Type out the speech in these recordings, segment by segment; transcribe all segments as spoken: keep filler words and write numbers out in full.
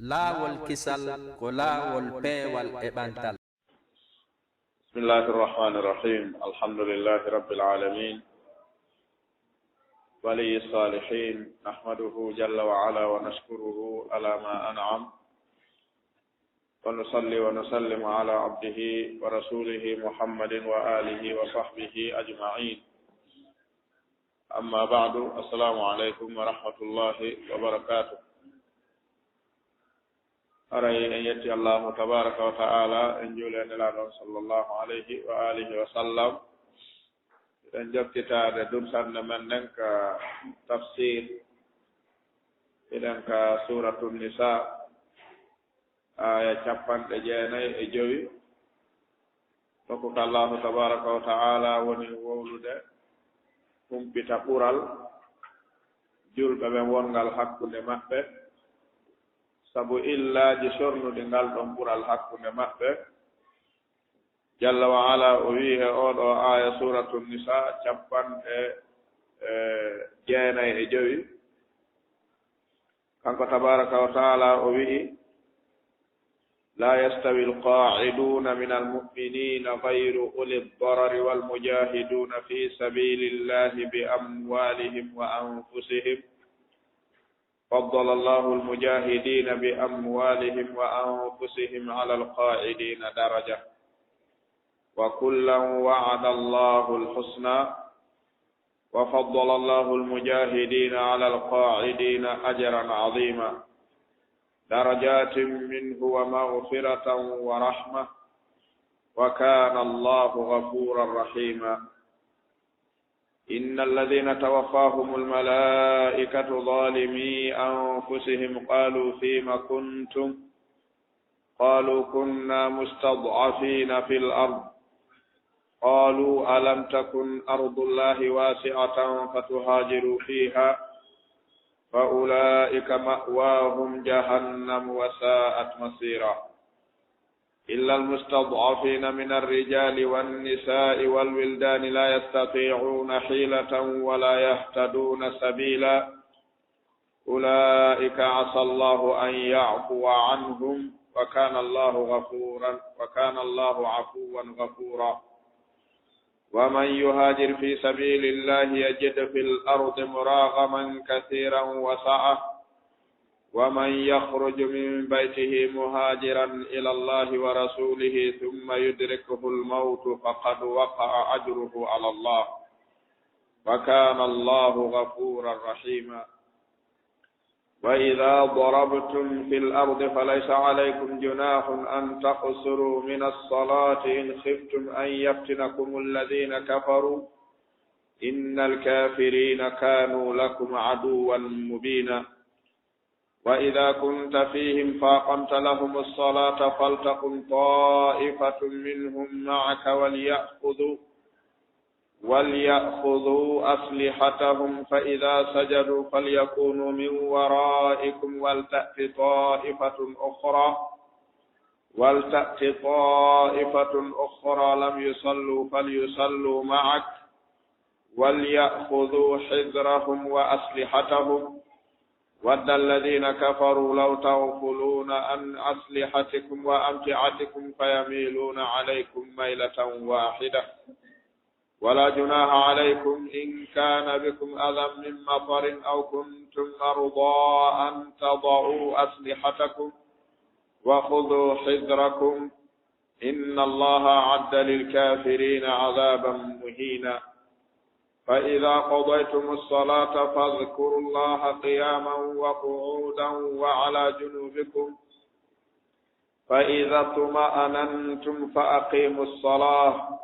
Laawol kisal ko laawol peewal e ɓantal. بسم الله الرحمن الرحيم. الحمد لله رب العالمين. ولي الصالحين. نحمده جل وعلا ونشكره على ما أنعم. ونصلي ونسلم على عبده ورسوله محمد وآله وصحبه أجمعين. أما بعد، السلام عليكم ورحمة الله وبركاته. Haray en yetti Allahu tabaraka wa ta'ala, en juuli e Nelaaɗo sallallahu alayhi wa alihi wa sallam. Eɗen jokkitaade dursannde men nden ka tafsir, eɗen ka Suuratu Nisaa, aaya capanɗe jeenayi e jowi. Ɗo ko ka Allahu tabaraka wa ta'ala woni wowlude, humpita ɓural julɓe ɓen wongal hakkunde maɓɓe, sabu illaaji sornuɗi ngal ɗon ɓural hakkunde maɓɓe. Jalla wa ala o wi'i e oo ɗoo aaya Suuratu Nisaa capanɗe, eh, jeenayi e jowi. Kanko tabaraka wa ta'ala o wi'i, لا يستوي القاعدون من المؤمنين غير أولي الضرر والمجاهدون في سبيل الله بأموالهم وأنفسهم، فضل الله المجاهدين بأموالهم وأنفسهم على القاعدين درجة، وكلا وعد الله الحسنى، وفضل الله المجاهدين على القاعدين أجرا عظيما، درجات منه ومغفرة ورحمة، وكان الله غفورا رحيما. إن الذين توفاهم الملائكة ظالمي أنفسهم قالوا فيم كنتم؟ قالوا كنا مستضعفين في الأرض. قالوا ألم تكن أرض الله واسعة فتهاجروا فيها فأولئك مأواهم جهنم وساءت مصيرا. إلا المستضعفين من الرجال والنساء والولدان لا يستطيعون حيلة ولا يهتدون سبيلا. أولئك عسى الله أن يعفو عنهم، وكان الله غفورا، وكان الله عفوا غفورا. ومن يهاجر في سبيل الله يجد في الأرض مراغما كثيرا وسعة، ومن يخرج من بيته مهاجرا إلى الله ورسوله ثم يدركه الموت فقد وقع أجره على الله، وكان الله غفورا رحيما. وإذا ضربتم في الأرض فليس عليكم جناح أن تقصروا من الصلاة إن خفتم أن يفتنكم الذين كفروا، إن الكافرين كانوا لكم عدوا مبينا. وإذا كنت فيهم فأقمت لهم الصلاة فلتقم طائفة منهم معك وليأخذوا، وليأخذوا أسلحتهم، فإذا سجدوا فليكونوا من ورائكم ولتأت طائفة أخرى، ولتأت طائفة أخرى لم يصلوا فليصلوا معك، وليأخذوا حذرهم وأسلحتهم، ود الذين كفروا لو تغفلون عن أسلحتكم وأمتعتكم فيميلون عليكم ميلة واحدة. ولا جناح عليكم إن كان بكم أذى من مطر أو كنتم مرضى أن تضعوا أسلحتكم وخذوا حذركم، إن الله أعد للكافرين عذابا مهينا. فإذا قضيتم الصلاة فاذكروا الله قياما وقعودا وعلى جنوبكم، فإذا اطمأننتم فأقيموا الصلاة،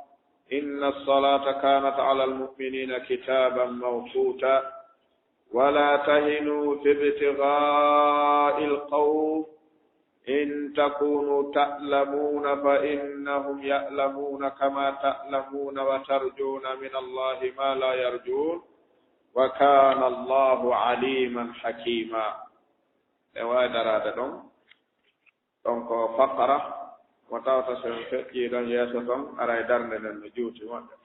إن الصلاة كانت على المؤمنين كتابا موقوتا. ولا تهنوا في ابتغاء القوم، إن تكونوا تألمون فإنهم يألمون كما تألمون وترجون من الله ما لا يرجون، وكان الله عليما حكيما. E wawi darade ɗon. Ɗon ko faqara mo tawta so en feƴƴii ɗon yeeso ton, aray darnde nden no juuti moƴƴa.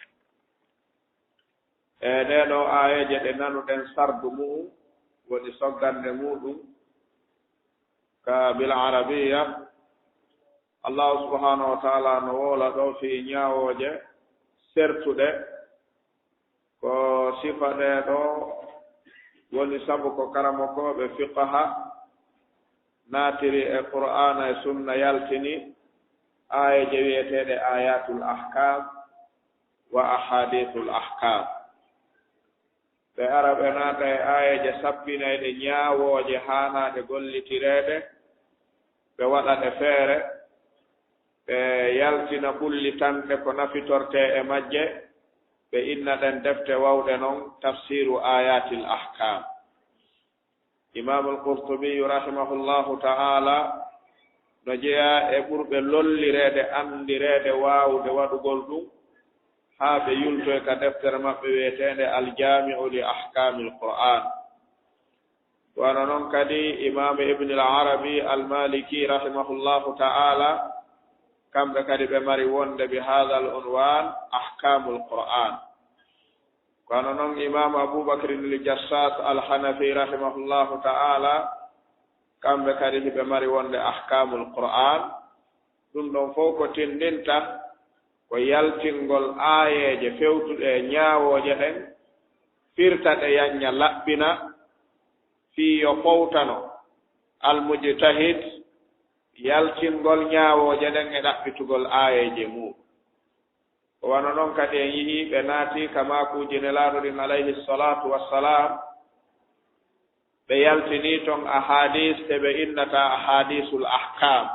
E ɗee ɗoo aayeeje ɗe nanuɗen sardu mu'un, woni soggannde muuɗum, ka bil arabiya. Allahu subhanahu wa taala no wowla ɗo fii ñaawooje sertuɗe. Ko sifa ɗee ɗo woni sabu ko karamokooɓe fiqha naatiri e Qur'aana e Sunna, yaltini aayeeje wiyeteeɗe ayatul ahkam wa ahadithul ahkam. Ɓe ara ɓe naata e aayeeje sappinayɗe ñaawooje haanaaɗe gollitireede, ɓe waɗa ɗe feere, ɓe yaltina ɓullitanɗe ko nafitortee e majje, ɓe inna ɗen defte wawɗe non tafsiru ayatil ahkam. Imaamul Qurtubiyu rahimahullahu ta'ala no jeyaa e ɓurɓe lollireede, anndireede, waawde waɗugol ɗum, haa ɓe yultoy ka deftere maɓɓe wiyeteende Al-Jaami'u li Ahkaamil Qur'aan. Wano non kadi Imaamu Ibn al-Arabi al-Maliki rahimahullahu ta'ala, kamɓe kadi ɓe mari wonde bi haadal unwaan Ahkaamul Qur'aan. Kono non Imaamu Abubakrin al-Jassas al-Hanafi rahimahullahu ta'ala, kamɓe kadi hiɓe mari wonde Ahkaamul Qur'aan. Ɗum ɗon fow ko tinndinta ko yaltingol aayeeje fewtuɗe e ñaawooje ɗen, firta ɗe, yanña, laɓɓina, fii yo fowtano al-mujtahid yaltingol ñaawooje ɗen e ɗaɓɓitugol aayeeje mum. Ko wano non kadi en yi'ii ɓe naati ka maakuuji Nelaaɗo ɗin alayhi salatu wassalam, ɓe yaltinii ton ahadis ɗe ɓe innata ahadisul ahkam.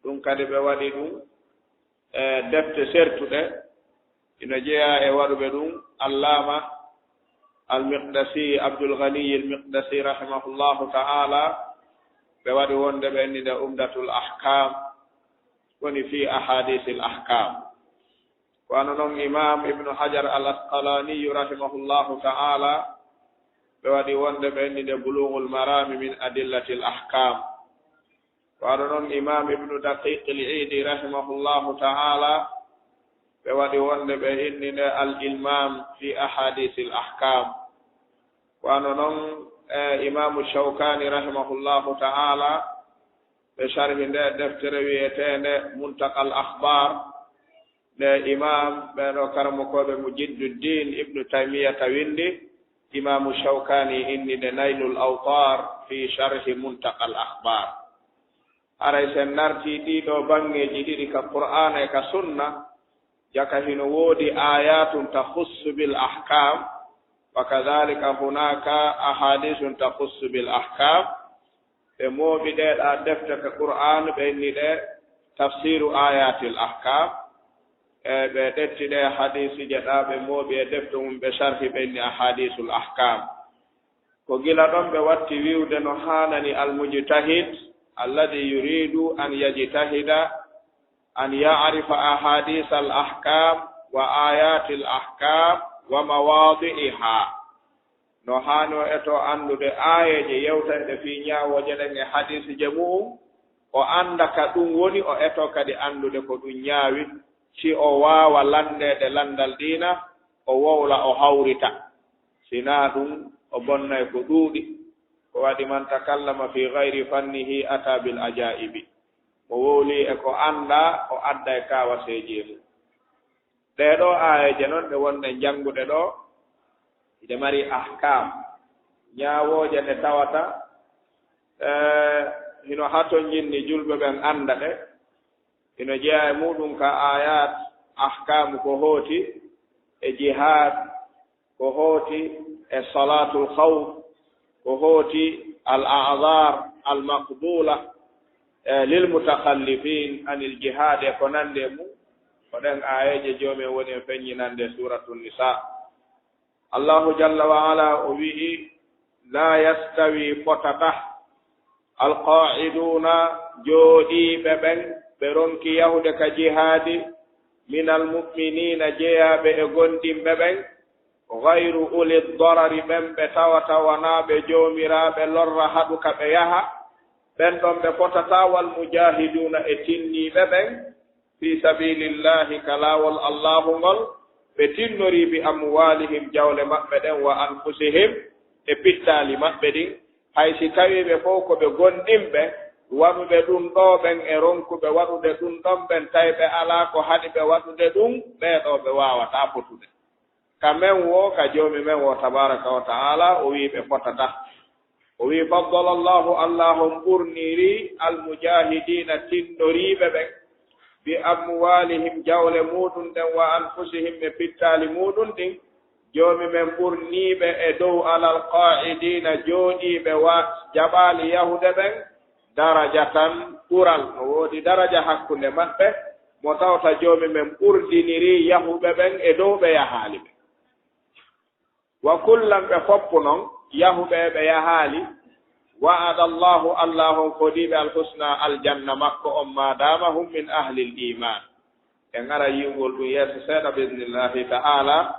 Ɗum kadi ɓe waɗi ɗum e defte sertuɗe, ina jeyaa e waɗuɓe ɗum Allaama Al-Miqdasi, Abdul Ghaniy Al-Miqdasi rahimahullahu ta'ala, ɓe waɗi wonde ɓe inni nde Umdatul Ahkam, woni fi ahadisil ahkam. Ko wano non Imam Ibnu Hajar Al-Asqalaniyu rahimahullahu ta'ala, ɓe waɗi wonde ɓe inni nde Bulughul Marami min Adillatil Ahkam. Ko wano non Imam Ibnu Daqiq Al-Idi rahimahullahu ta'ala, ɓe waɗi wonde ɓe inni nde Al-Ilmam fi Ahadisil Ahkam. Ko wano non, eh, Imamu Shawkani rahimahullahu ta'ala, ɓe sharhi nde deftere wiyeteende Muntaqal Akhbar, nde Imam, ɓee ɗoo karamokooɓe Mujidduddin Ibnu Taymiyata winndi, Imamu Shawkani inni nde Naylul Awtar fi sharhi Muntaqal Akhbar. Haray sen nartii ɗii ɗoo baŋŋeeji ɗiɗi ka Qur'aana e ka Sunna, jaka hino woodi ayatun takhussu bil ahkam, wa kadhalika hunaka ahadithun takhussu bil ahkam. Ɓe mooɓi ɗee ɗaa defte ka Qur'aan, ɓe inni ɗe tafsiru ayatil ahkam. E ɓe ɗetti ɗee hadiisiije ɗaa, ɓe mooɓi e defte mum, ɓe sharhi, ɓe inni ahadisul ahkam. Ko gila ɗon ɓe watti wi'ude no haanani al-mujtahid alladhi yuridu an yajtahida an ya'rifa ahadisal ahkam wa ayatil ahkam wa mawadi'iha. No haani o eto anndude aayeeje yewtayɗe fii ñaawooje ɗen e hadiisiije mu'um, o annda ka ɗum woni, o eto kadi anndude ko ɗum ñaawi, si o waawa lanndeede lanndal diina, o wowla, o hawrita. Si naa ɗum, o bonnay ko ɗuuɗi. Ko waɗi man takallama fi ghayri fannihi ata bil ajaibi. Mo wowli e ko anndaa, o adday kaawaseeji e mum. Ɗee ɗoo aayeeje non ɗe wonɗen janngude ɗoo, hiɗe mari ahkam, ñaawooje ɗe tawata, eh, hino hatonjinni julɓe ɓen annda ɗe. Hino jeyaa e muuɗum ka ayat ahkam ko hooti e jihad, ko hooti e salatul khawf, ko hooti al a'dhar al maqbula, eh, lil mutakhallifin anil jihad e ko nandi e mum. Ko ɗen aayeeje Joomi en woni e feññinande Suuratu Nisaa. Allahu jalla wa ala o wi'i, "La yastawi, fotata, alqa'iduuna, jooɗiiɓe ɓen, ɓe ronki yahude ka jihaadi, minal mu'miniina, jeyaaɓe e gomɗinɓe ɓen, ghayru uli darari, ɓen ɓe tawata wanaa ɓe joomiraaɓe lorra haɗu ka ɓe yaha, ɓen ɗon ɓe fotataa, wal mujaahiduuna, e tinniiɓe ɓen, fii sabiilillaahi, ka laawol Allaahu ngol, ɓe tinnorii bi amwaalihim, jawle maɓɓe ɗen, wa anfusihim, e pittaali maɓɓe ɗin, Hay si tawii ɓe fow ko ɓe gomɗinɓe, waɗuɓe ɗun ɗoo ɓen e ronkuɓe waɗude ɗun ɗon ɓen, tawi ɓe alaa ko haɗi ɓe waɗude ɗun, ɓee ɗoo ɓe waawataa fotude. Ka men woo, ka Joomi men woo, tabaaraka wa ta'aalaa, o wi'i ɓe fotataa. O wi'i, "Faddala Allaahu, Allaahu on ɓurnirii al-mujaahidiina, tinnoriiɓe ɓen, bi amwaalihim, jawle muɗum ɗen, wa anfusihim, e pittaali muɗum ɗin, Joomi men ɓurnii ɓe e dow alal qaa'idiina, jooɗiiɓe wa jaɓaali yahude ɓen, darajatan, ɓural." No woodi daraja hakkunde maɓɓe, mo tawta Joomi men ɓurdinirii yahuɓe ɓen e dow ɓe yahaali ɓe. Wa kullan, ɓe foppu non, yahuɓe ɓe yahaali, wa'ada Allaahu, Allaahu on fodiiɓe alhusna, aljanna makko on, ma dama hum min ahlil iman. En ara yi'ugol ɗun yeeso seeɗa, bi idnillahi ta'ala.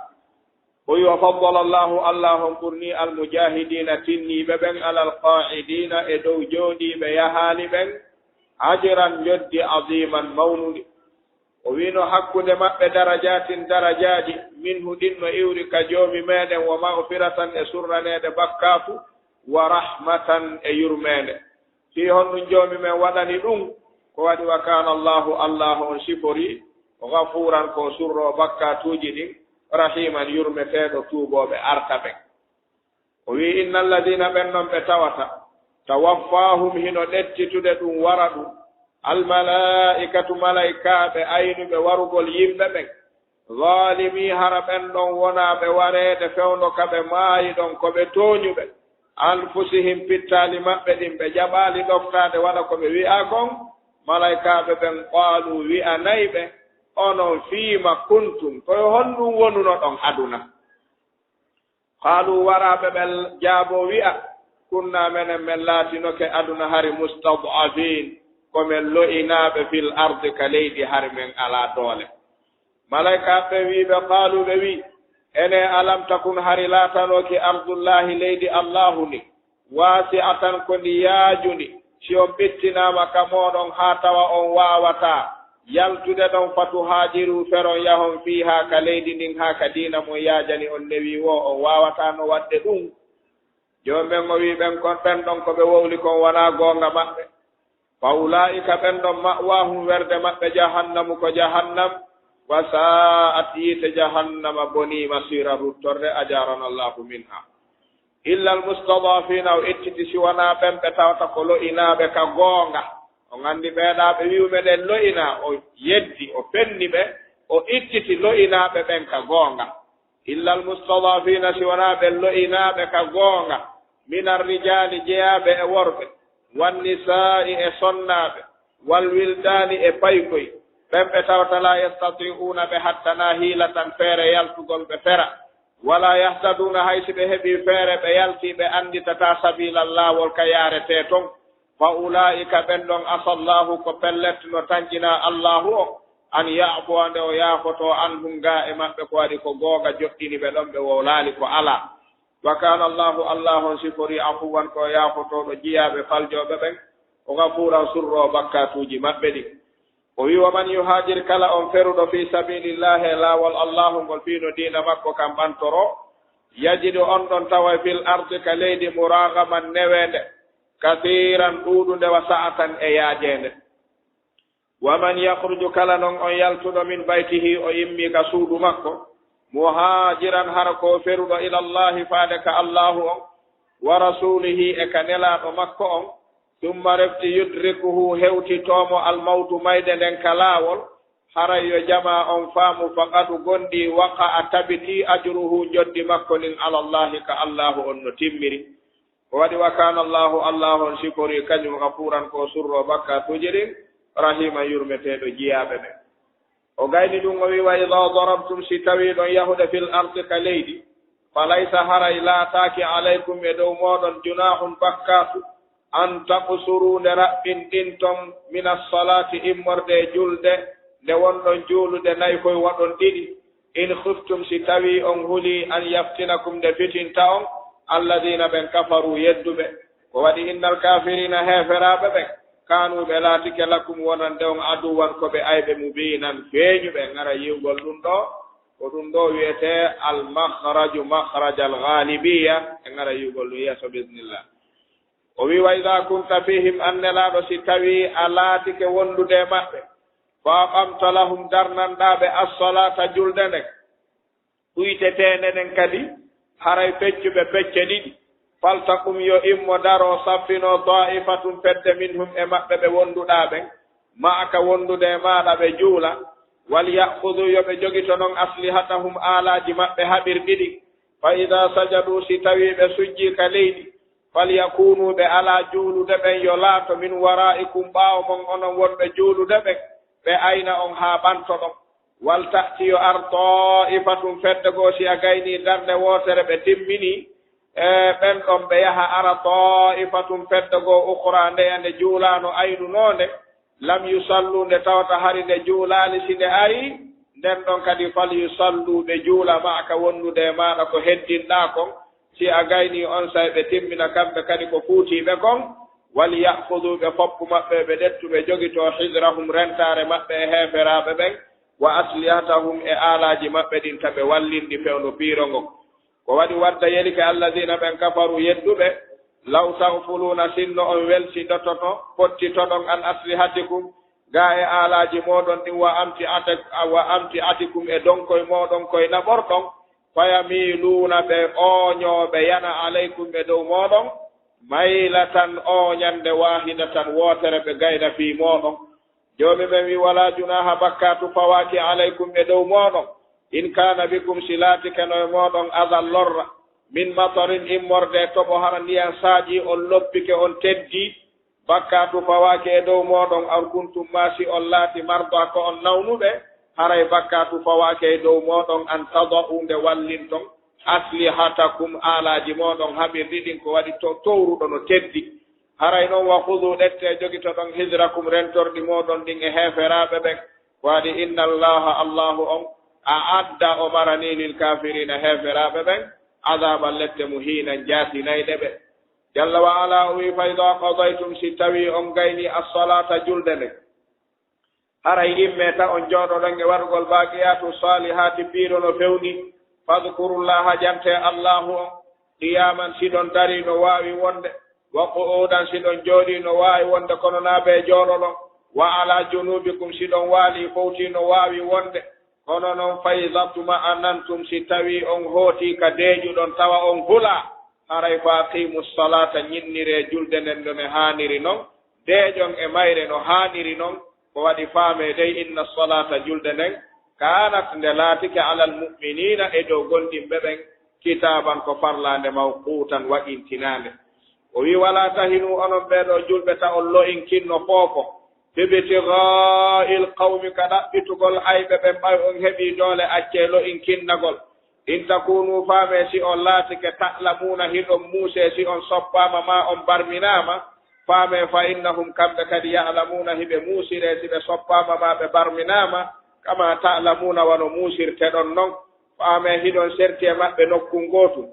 O wi'i, "Wa faddala Allaahu, Allaahu on ɓurnii almujaahidiina, tinniiɓe ɓen, alal qaa'idiina, e dow jooɗiiɓe yahaali ɓen, ajran, njoddi, aziman, mawnundi." O wi'ino, "Hakkunde maɓɓe darajaatin, darajaaji, minhu, ɗin no iwri ka Joomi meɗen, wa maghfiratan, e surraneede bakkaatu, wa rahmatan, e yurmeende." Fii honɗun Joomi men waɗani ɗun? Ko waɗi, "Wa kaana Allaahu, Allaahu on siforii, ghafuuran, ko surroowo bakkaatuuji ɗin, rahiiman, yurmeteeɗo tuubooɓe arta ɓen." O wi'i, "Innal ladiina, ɓen non ɓe tawata, tawaffaahum, hino ɗettitude ɗun wara ɗun, al malaa'ikatu, malaa'ikaaɓe aynuɓe warugol yimɓe ɓen, zaalimi, hara ɓen ɗon wonaa ɓe wareede fewndo ka ɓe maayi ɗon, ko ɓe tooñuɓe, anfusihim, pittaali maɓɓe ɗin, ɓe jaɓaali ɗoftaade waɗa ko ɓe wi'aa kon, malaa'ikaaɓe ɓen, qaaluu, wi'anay ɓe, onon, fiima kuntum, ko e honɗun wonunoɗon aduna?" Qaaluu, waraaɓe ɓen jaaboo wi'a, kunnaa, menen men laatinoke aduna hari mustad'afiin, ko men lo'inaaɓe, fil ardi, ka leydi, hari men alaa doole. Malaa'ikaaɓe ɓen wi'i ɓe, qaaluu, ɓe wi'i, enee, alam takun, hari laatanooki, ardullaahi, leydi Allaahu ndin, waasi'atan, ko ndi yaajundi, si on ɓittinaama ka mooɗon haa tawa on waawataa yaltude ɗon, fatuhaajiruu, feron yahon, fiihaa, ka leydi ndin, haa ka diina mon yaajani on, newii woo on waawataa no waɗde ɗun. Joomi men o wi'i ɓen kon, ɓen ɗon ko ɓe wowli kon wanaa goonga maɓɓe. Fa ulaa'ika, ɓen ɗon, ma'waahum, werde maɓɓe, jahannamu, ko jahannam, wa saa'at, yiite jahannama bonii, masiira, ruttorde, ajaarana Allaahu minhaa. Illa al-mustad'afiina, o ittiti si wanaa ɓen ɓe tawata ko lo'inaaɓe ka goonga. On anndi ɓee ɗaa ɓe wi'u meɗen lo'inaa, o yeddi, o fenni ɓe, o ittiti lo'inaaɓe ɓen ka goonga. Illa al-mustad'afiina, si wanaa ɓen lo'inaaɓe ka goonga, mina ar-rijaali, jeyaaɓe e worɓe, wan-nisaa'i, e sonnaaɓe, wal-wildaani, e paykoy, ɓen ɓe tawata laa yastati'uuna, ɓe hattanaa hiilatan, feere yaltugol ɓe fera, walaa yahtaduuna, hay si ɓe heɓii feere ɓe yaltii, ɓe annditataa sabiilan, laawol ka yaaretee ton. Fa ulaa'ika, ɓen ɗon, asallaahu, ko pellet no tanƴinaa Allaahu on, an ya'fuwa, nde o yaafotoo, anhum, gaa e maɓɓe, ko waɗi ko goonga joɗɗini ɓe ɗon, ɓe wowlaali ko alaa. Wa kaana Allaahu, Allaahu on siforii, afuwan, ko o yaafotooɗo jiyaaɓe faljooɓe ɓen, o gafuuran, surroowo bakkaatuuji maɓɓe ɗin. O wi'i, wa man yuhaajir, kala on feruɗo, fii sabiilillaahi, e laawol Allaahu ngol, fii no diina makko kan ɓantoroo, yajid, on ɗon tawa, fil ardi, ka leydi, muraagaman, neweende, kasiiran, ɗuuɗunde, wa sa'atan, e yaajeende. Wa man yakhruju, kala non on yaltuɗo, min baytihi, o immii ka suudu makko, muhaajiran, hara ko feruɗo, ilallaahi, faade ka Allaahu on, wa rasuulihi, e ka Nelaaɗo makko on, summa, refti, yudrikuhu, hewtitoo mo, almawtu, mayde nden ka laawol, haray yo jamaa on faamu, faqad, gonɗii, waqa'a, tabitii, ajruhu, njoddi makko ndin, alallaahi, ka Allaahu on no timmiri. Ko waɗi, wa kaana Allaahu, Allaahu on siforii kañum, gafuuran, ko o surroo bakkaatuuji ɗin, rahiiman, yurmeteeɗo jiyaaɓe ɓen. O gayni ɗum, o wi'i, wa idaa darabtum, si tawii ɗon yahude, fil ardi, ka leydi, fa laysa, haray laataaki, alaykum, e dow mooɗon, junaahun, bakkaatu, an taqsuruu, nde raɓɓinɗinton, mina salaati, immorde e julde, nde wonɗon juulude nay, koy waɗon ɗiɗi, in khiftum, si tawii on hulii, an yaftinakum, nde fitinta on, alladiina, ɓen, kafaruu, yedduɓe. Ko waɗi, innal kaafiriina, heeferaaɓe ɓen, kaanuu, ɓe laatike, lakum, wonande on, aduwwan, ko ɓe ayɓe, mubiinan, feeñuɓe. En ara yi'ugol ɗum ɗoo, ko ɗum ɗoo wi'etee al makhraju, makhraj al ghaalibiya. En ara yi'ugol ɗum yeeso, bismillah. O wi, "Wa idha kunta fihim," an Nelaaɗo, si tawii a laatike wondude e maɓɓe, "fa aqamta lahum," darnanɗaa ɓe, "as-salaata," julde nden, uyteteende nden kadi, haray peccuɓe pecce ɗiɗi, "faltaqum," yo immo daroo, saffinoo, "taa'ifatun," fedde, "minhum," e maɓɓe ɓe wonduɗaa ɓen, "ma'aka," wondude e maaɗa, ɓe juula, "wal ya'khudhu," yo ɓe jogito non, "aslihatahum," aalaaji maɓɓe haɓirɗi ɗin, "fa idha sajadu," si tawii ɓe sujjii ka leydi, "falyakuunu," ɓe alaa juulude ɓen, yo laato, "min waraa'ikum," ɓaawo mon, onon wonɓe juulude ɓen, ɓe ayna on haa ɓantoɗon. "Wal ta'ti," yo ar, "taa'ifatun," fedde goo, si a gaynii darnde wootere ɓe timminii, e ɓen ɗon ɓe yaha ara, "taa'ifatun," fedde goo, "ukhraa," ndeya nde juulaano aynunoonde, "lam yusallu," nde tawata hari nde juulaali, si nde arii, nden ɗon kadi, "fal yusallu," ɓe juula, "ma'aka," wondude e maaɗa ko heddinɗaa kon, si a gaynii onsay ɓe timmina kamɓe kadi ko fuutiiɓe kon, "wal ya'khudhu," ɓe foppu maɓɓe ɓe ƴettu ɓe jogitoo, "hizrahum," rentaare maɓɓe e heeferaaɓe ɓen, "wa aslihatahum," e aalaaji maɓɓe ɗin ta ɓe wallinɗi fewndo piiro ngon. Ko waɗi wadda yelike alladhiina ɓen kafaru yedduɓe, "law taghfuluuna," sinno on welsindototo, pottitoɗon, "an aslihatikum," gaa e aalaaji mooɗon ɗin, "wa amti'atak-, wa amti'atikum," e donkoy mooɗon koy naɓorɗon, "fayamiiluuna," ɓe ooñoo, ɓe yana, "alaykum," ɓe dow mooɗon, "maylatan," ooñannde, "waahidatan," wootere, ɓe gayna fii mooɗon. Joomi men wi, "Walaa junaaha," bakkaatu fawaaki, "alaykum," e dow mooɗon, "in kaana bikum," si laatikeno e mooɗon, "adhan," lorra, "min matarin," immorde e toɓo, hara ndiyan saaƴii, on loppike, on teddii, bakkaatu fawaaki e dow mooɗon, "aw kuntum," maa si on laati, "mardaa," ko on nawnuɓe, haray bakkaatu fawaaki e dow mooɗon, "an tada'u," nde wallinton, "aslihatakum," aalaaji mooɗon haɓirɗi ɗin, ko waɗi to-, towruɗo no teddi. Haray non, "wa khudhu," ɗettee jogitoɗon, "hizrakum," rentorɗi mooɗon ɗin e heeferaaɓe ɓen, ko waɗi, "inna Allaha," Allahu on, "a'adda," o maranii, "lil kaafiriina," heeferaaɓe ɓen, "adhaaban," lette, "muhiinan," jaatinayɗe ɓe. Jalla wa ala o wi, "Fa idha qadaytum," si tawii on gaynii, "as-salaata," julde nden, haray immee ta on jooɗoɗon e waɗugol baaqiyaatu saalihaati piiro no fewndi, "fadhkurullaha," jantee Allahu on, "qiyaman," si ɗon darii no waawi wonde, "wa qu'udan," si ɗon jooɗii no waawi wonde, kono naa bee jooɗoɗon, "wa ala junubikum," si ɗon waalii fowtii no waawi wonde, kono non, "fa idha tma'anantum," si tawii on hootii ka deeƴuɗon tawa on hulaa, haray, "fa aqimu salaata," ñinniree julde nden no ne haaniri non, deeƴon e mayre no haaniri non, ko waɗi faamee dey, "inna salaata," julde nden, "kaanat," nde laatike, "alal mu'miniina," e dow gomɗinɓe ɓen, "kitaaban," ko farlaande, "mawquutan," wa'intinaande. O wi, "Walaa tahinu," onon ɓee ɗoo julɓe, ta on lo'inkinno foofo, "bibtigaa'il qawmi," ka ɗaɓɓitugol ayɓe ɓen, ɓay on heɓii doole, accee lo'inkinnagol. "In takuunu," faamee si on laatike, "ta'lamuuna," hiɗon muusee, si on soppaama maa on barminaama, faamee, "fa innahum," kamɓe kadi, "ya'lamuuna," hiɓe muusiree, si ɓe soppaama maa ɓe barminaama, "kamaa ta'lamuuna," wano muusirteɗon non, faamee, hiɗon serti e maɓɓe nokkun gootun.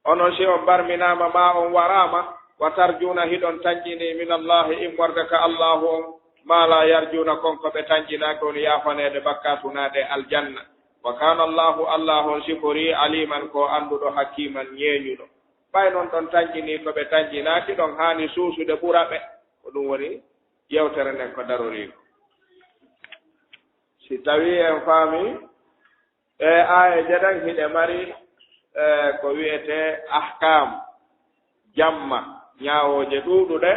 Onon, si on barminaama maa on waraama, "wa tarjuuna," hiɗon tanƴinii, "minallaahi," immorde ka Allaahu on, "maa laa yarjuuna," kon ko ɓe tanƴinaaki, woni yaafaneede bakkaatu, naade aljanna. "Wa kaana Allaahu," Allaahu on siforii, "aliiman," ko annduɗo, "hakiiman," ñeeñuɗo. Ɓay non ɗon tanƴinii ko ɓe tanƴinaaki, ɗon haani suusude ɓura ɓe. Ko ɗum woni yewtere nden ko darorii ko. Si tawii en faamii, e aayeeje ɗen hiɗe mari, e, ko wi'etee ahkaam, jamma, ñaawooje ɗuuɗuɗe.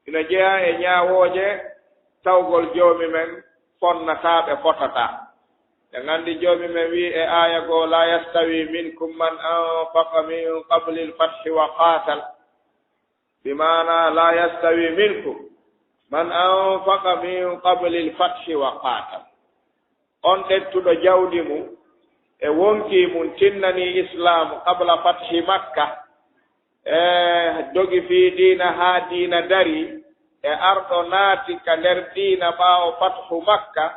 Ina jeyaa e ñaawooje tawgol Joomi men fonnataa ɓe fotataa. En anndi Joomi men wi'i e aaya goo, "Laa yastawii minkum man anfaqa min qablil fathi wa qaatal." Bi maanaa, "Laa yastawii minkum man anfaqa min qablil fathi wa qaatal." On ƴettuɗo jawdi mum e wonkii mum tinnanii Islaamu qabla fathi Makka, e dogi fii diina haa diina darii, e arɗo naati ka nder diina ɓaawo fathu Makka,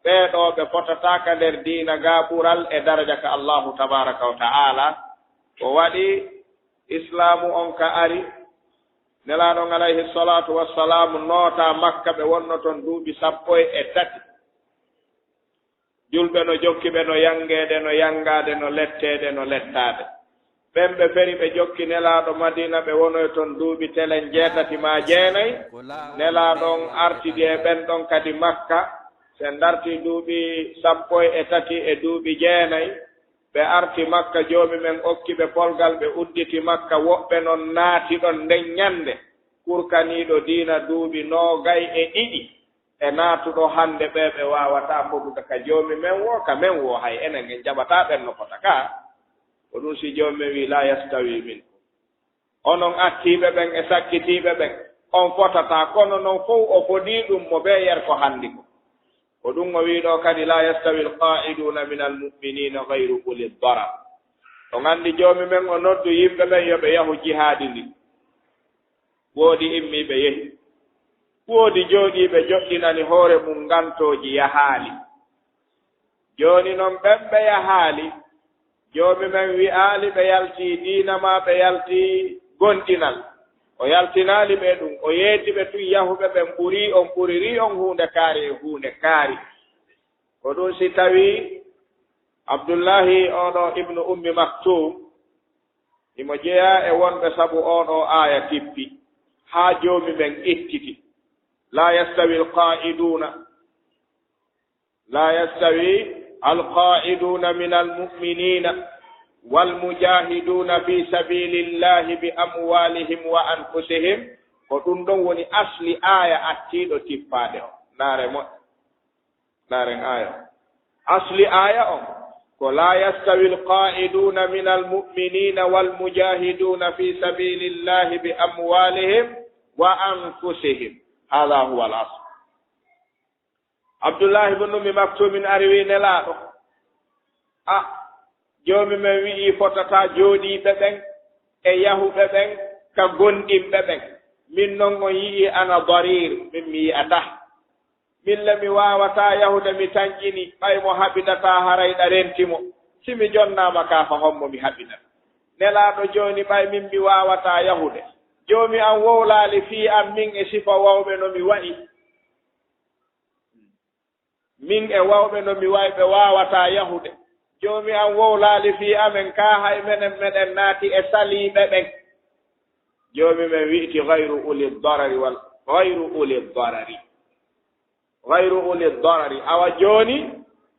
ɓee ɗoo ɓe fotataa ka nder diina gaa ɓural e daraja ka Allaahu tabaaraka wa ta'aala. Ko waɗi Islaamu on ka ari, Nelaaɗo on alayhi salaatu wassalaamu nootaa Makka, ɓe wonno ton duuɓi sappo e tati. Julɓe no jokki ɓe, no yanngeede, no yanngaade, no letteede, no lettaade. Ɓen ɓe feri ɓe jokki Nelaaɗo Madiina, ɓe wonoyi ton duuɓi telen jeetati maa jeenay. Nelaaɗo on artidi e ɓen ɗon kadi Makka, si en dartii duuɓi sappo e tati e duuɓi jeenay, ɓe arti Makka, Joomi men okki ɓe polgal, ɓe udditi Makka, woɓɓe non naati ɗon nden ɲande, kurkaniiɗo diina duuɓi noogay e ɗiɗi, e naatuɗo hande ɓe, ɓe waawataa fodude ka Joomi men woo, ka men woo, hay enen en jaɓataa ɓen no fota ka. Ko ɗun si Joomi men wi'i, "Laa yastawii minkum." Onon attiiɓe ɓen e sakkitiiɓe ɓen, on fotataa, kono non fow o fodii ɗun mo bee yerko handi ko. Ko ɗun o wi'i ɗoo kadi, "Laa yastawil qaa'iduuna minal mu'miniina ghayru ulid darar." On anndi Joomi men o noddu yimɓe ɓen yo ɓe yahu jihaadi ndin. Woodi immii ɓe yehi. Woodi jooɗii ɓe joɗɗinani hoore mun ngantooji yahaali. Jooni non ɓen ɓe yahaali, Joomi men wi'aali ɓe yaltii diina maa ɓe yaltii gomɗinal. O yaltinaali ɓe ɗun, o yeeti ɓe tun yahuɓe ɓen ɓurii on, ɓuririi on huunde kaari e huunde kaari. Ko ɗun si tawii Abdullaahi oo ɗoo Ibnu Ummi Maktuum, himo jeyaa e wonɓe sabu oo ɗoo aaya tippi, haa Joomi men ittiti, "Laa yastawil qaa'iduuna." لا يستوي القاعدون من المؤمنين والمجاهدون في سبيل الله بأموالهم وأنفسهم. Ko ɗun ɗon woni asli aaya attiiɗo tippaade on. Ndaare moƴƴo. Ndaaren aaya on. Asli aaya on ko, لا يستوي القاعدون من المؤمنين والمجاهدون في سبيل الله بأموالهم وأنفسهم. هذا هو الأصل. Abdullaahi ibn Ummi Maktuumin ari wi'i Nelaaɗo, a, Joomi men wi'ii fotataa jooɗiiɓe ɓen e yahuɓe ɓen ka gomɗinɓe ɓen. Min non on yi'ii ana dariir, min mi yi'ataa. Min le mi waawataa yahude mi tanƴini, ɓay mo haɓidataa haray ɗa renti mo. Si mi jonnaama ka fa hommo mi haɓidata? Nelaaɗo jooni ɓay min mi waawataa yahude. Joomi an wowlaali fii an min e sifa wawɓe no mi wa'i. Min e wawɓe no mi wa'i ɓe waawataa yahude. Joomi an wowlaali fii amen kaa hay menen meɗen naati e saliiɓe ɓen. Joomi men wi'iti gayru uli darari wal, gayru uli darari. Gayru uli darari. Awa jooni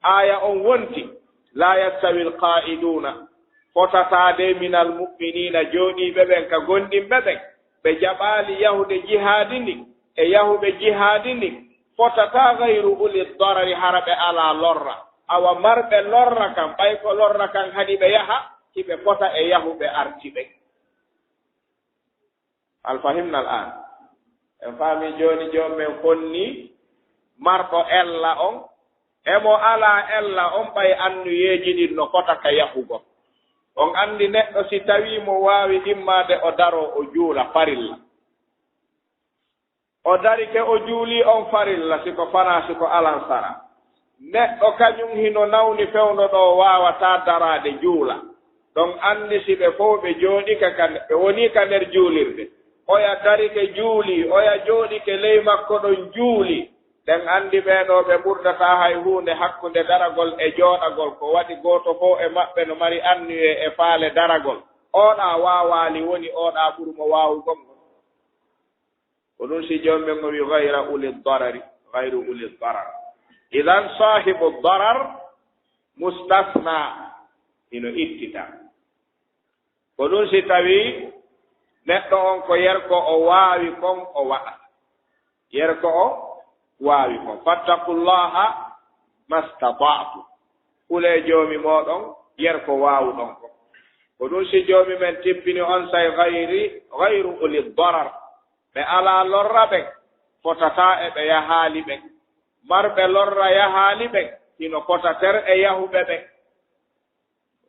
aaya on wonti, laa yastawil qaa'iduuna. Fotataa de minal mu'miniina, jooɗiiɓe ɓen ka gomɗinɓe ɓen, ɓe jaɓaali yahude jihaadi ndin, e yahuɓe jihaadi ndin, fotataa gayru uli darari, hara ɓe alaa lorra. Awa marɓe lorra kan, ɓay ko lorra kan haɗi ɓe yaha, hiɓe fota e yahuɓe arti ɓen. Hal fahimna al-aan? En faamii jooni, Joomi men fonnii marɗo ella on, e mo alaa ella on, ɓay annuyeeji ɗin no fota ka yahugol. On anndi neɗɗo si tawii mo waawi ɗimmaade, o daroo, o juula farilla. O darike, o juulii on farilla, si ko fanaa, si ko alan sara. Neɗɗo kañun hino nawni fewndo ɗo waawataa daraade juula. Ɗon anndi si ɓe fow ɓe jooɗike ka, ɓe wonii ka nder juulirde. Oya darike juulii, oya jooɗike ley makko ɗon juulii. Ɗen anndi ɓee ɗoo ɓe ɓurdataa hay huunde hakkunde daragol e jooɗagol. Ko waɗi gooto fow e maɓɓe no mari anniyee e faale daragol. Ooɗaa waawaali woni ooɗaa ɓuru mo waawugol ngol. Ko ɗun si Joomi men o wi'i, gayra uli darari, gayru uli darar. Idan saahibu darar mustasna, hino ittita. Ko ɗun si tawii neɗɗo on ko yerko o waawi kon o waɗa. Yerko o waawi kon. Fattaqullaha mastata'tu. Hulee Joomi mooɗon yerko waawuɗon kon. Ko ɗun si Joomi men tippini onsay gayri, gayru uli darar. Ɓe alaa lorra ɓen, fotataa e ɓe yahaali ɓen. Marɓe lorra yahaali ɓen, hino fota ter e yahuɓe ɓen.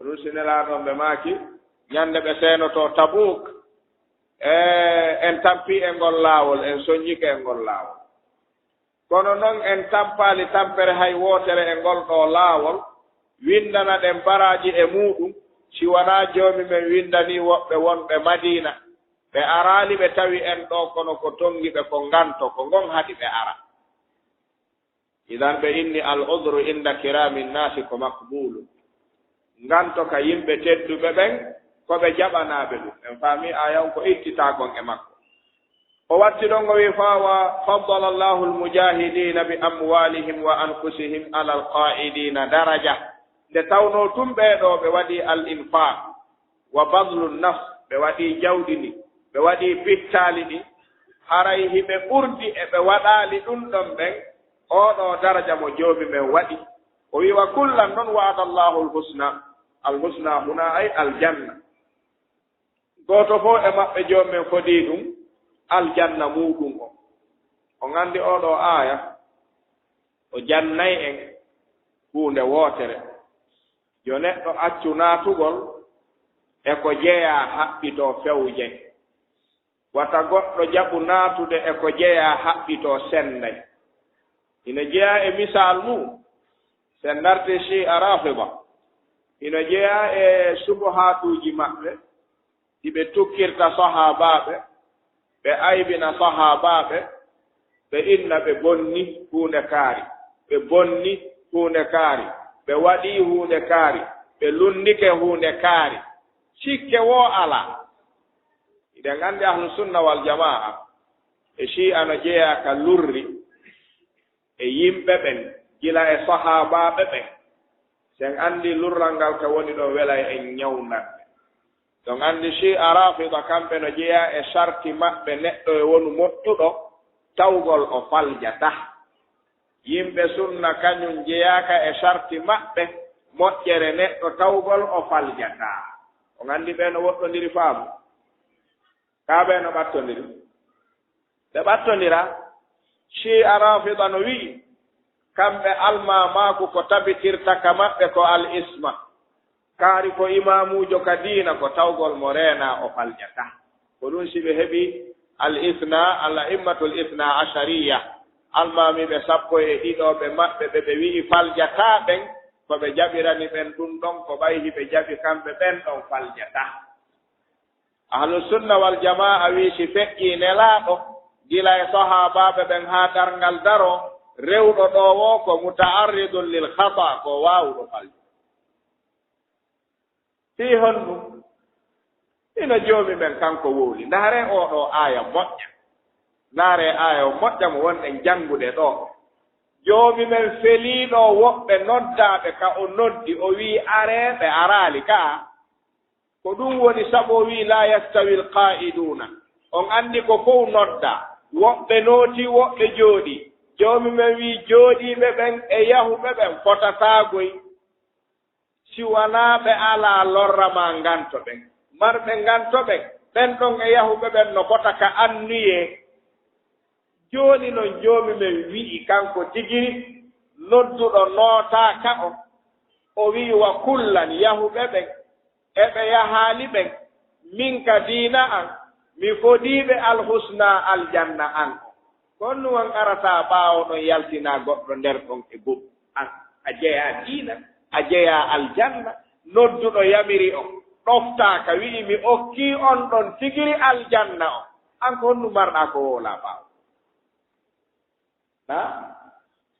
Ɗun si Nelaaɗo on ɓe maaki, ɲande ɓe seenotoo Tabuuk, e, en tampii e ngol laawol, en soɲɲike e ngol laawol. Kono non en tampaali tampere hay wootere e ngol ɗoo laawol, winndana ɗen baraaji e muuɗum, si wanaa Joomi men winndanii woɓɓe wonɓe Madiina. Ɓe araali ɓe tawi en ɗoo, kono ko tonngi ɓe ko nganto, ko ngon haɗi ɓe ara. Idan ɓe inni al udru inda kiraami nnaasi ko makbuulu. Nganto ka yimɓe tedduɓe ɓen, ko ɓe jaɓanaaɓe ɗum. En faami aaya on ko ittitaakon e makko. O watti ɗon o wi'i, "Fa wa faddala Allahu al-mujahidina bi amwalihim wa anfusihim ala al-qa'idina daraja." Nde tawnoo tun ɓee ɗoo ɓe waɗi al-infaq wa badlu nafs, ɓe waɗi jawdi ndi, ɓe waɗi pittaali ɗi, haray hiɓe ɓurdi e ɓe waɗaali ɗum ɗon ɓen, oo ɗoo daraja mo Joomi men waɗi. O wi'i, "Wa kullan non wa'ada Allahu al-husna." Al-husna huna ay aljanna. Gooto fof e maɓɓe Joomi men fodii ɗum aljanna muuɗum on. On anndi oo ɗoo aaya, o jannay en huunde wootere. Yo neɗɗo accu naatugol e ko jeyaa haɓɓitoo fewje. Wata goɗɗo jaɓu naatude e ko jeyaa haɓɓitoo sennday. Ina jeyaa e misaal mum, si en ndartii Shi'a Rafida, ina jeyaa e subuhaatuuji maɓɓe, ɗi ɓe tukkirta sahaabaaɓe, ɓe aybina sahaabaaɓe, ɓe inna ɓe bonni huunde kaari, ɓe bonni huunde kaari, ɓe waɗii huunde kaari, ɓe lunndike huunde kaari. Sikke woo alaa. Hiɗen anndi Ahlu Sunna wal Jamaa e Shi'a no jeyaa ka lurri e yimɓe ɓen, gila e sahaabaaɓe ɓen. Si en anndi lurral ngal ka woni ɗon, welay en ñawnande. Ɗon anndi Shi'a Rafida kamɓe no jeyaa e sarti maɓɓe, neɗɗo e wonu moƴƴuɗo, tawgol o faljataa. Yimɓe Sunna kañum jeyaaka e sarti maɓɓe, moƴƴere neɗɗo tawgol o faljataa. On anndi ɓe no woɗɗondiri faamu? Kaa ɓe no ɓattondiri? Ɓe ɓattondiraa. Shi'a Rafida no wi'i, kamɓe almaamaaku ko tabitirta ka maɓɓe ko al-isma. Kaari ko imaamuujo ka diina, ko tawgol mo reenaa, o faljataa. Ko ɗum si ɓe heɓi al-ithna, al-a'immatul ithna ashariya, almaamiiɓe sappo e ɗiɗo ɓe maɓɓe ɓe ɓe wi'i faljataa ɓen, ko ɓe jaɓirani ɓen ɗum ɗon, ko ɓay hiɓe jaɓi kamɓe ɓen ɗon faljataa. Ahlu Sunna wal Jamaa wi'i si feƴƴii Nelaaɗo, gila e sahaabaaɓe ɓen haa darngal daroo, rewɗo ɗoo woo ko muta'arridun lil khata, ko waawuɗo falde. Fii honɗum? Ino Joomi men kanko wowli. Ndaaree oo ɗoo aaya moƴƴa. Ndaaree aaya on moƴƴa mo wonɗen janngude ɗoo. Joomi men feliiɗo woɓɓe noddaaɓe ka o noddi, o wi'i, "Aree," ɓe araali ka. Ko ɗum woni sabu o wi'i, "Laa yastawil qaa'iduuna." On anndi ko fow noddaa. Woɓɓe nootii, woɓɓe jooɗii. Joomi men wi'i, jooɗiiɓe ɓen e yahuɓe ɓen fotataa goy. Si wanaa ɓe alaa lorra maa nganto ɓen. Marɓe nganto ɓen, ɓen ɗon e yahuɓe ɓen no fota ka anniyee. Jooni non, Joomi men wi'i kanko tigiri, nodduɗo nootaaka on, o wi'i, "Wa kullan, yahuɓe ɓen, e ɓe yahaali ɓen, min ka diina an, mi fodii ɓe alhusna, aljanna an." Ko honɗum on arata ɓaawo ɗon yaltina goɗɗo nder ɗon e goɗɗum? An, a jeyaa diina, a jeyaa aljanna, nodduɗo yamiri on, ɗoftaaka, wi'i, "Mi okkii on ɗon tigiri aljanna on." An ko honɗum marɗaa ko wowlaa ɓaawo? Ha?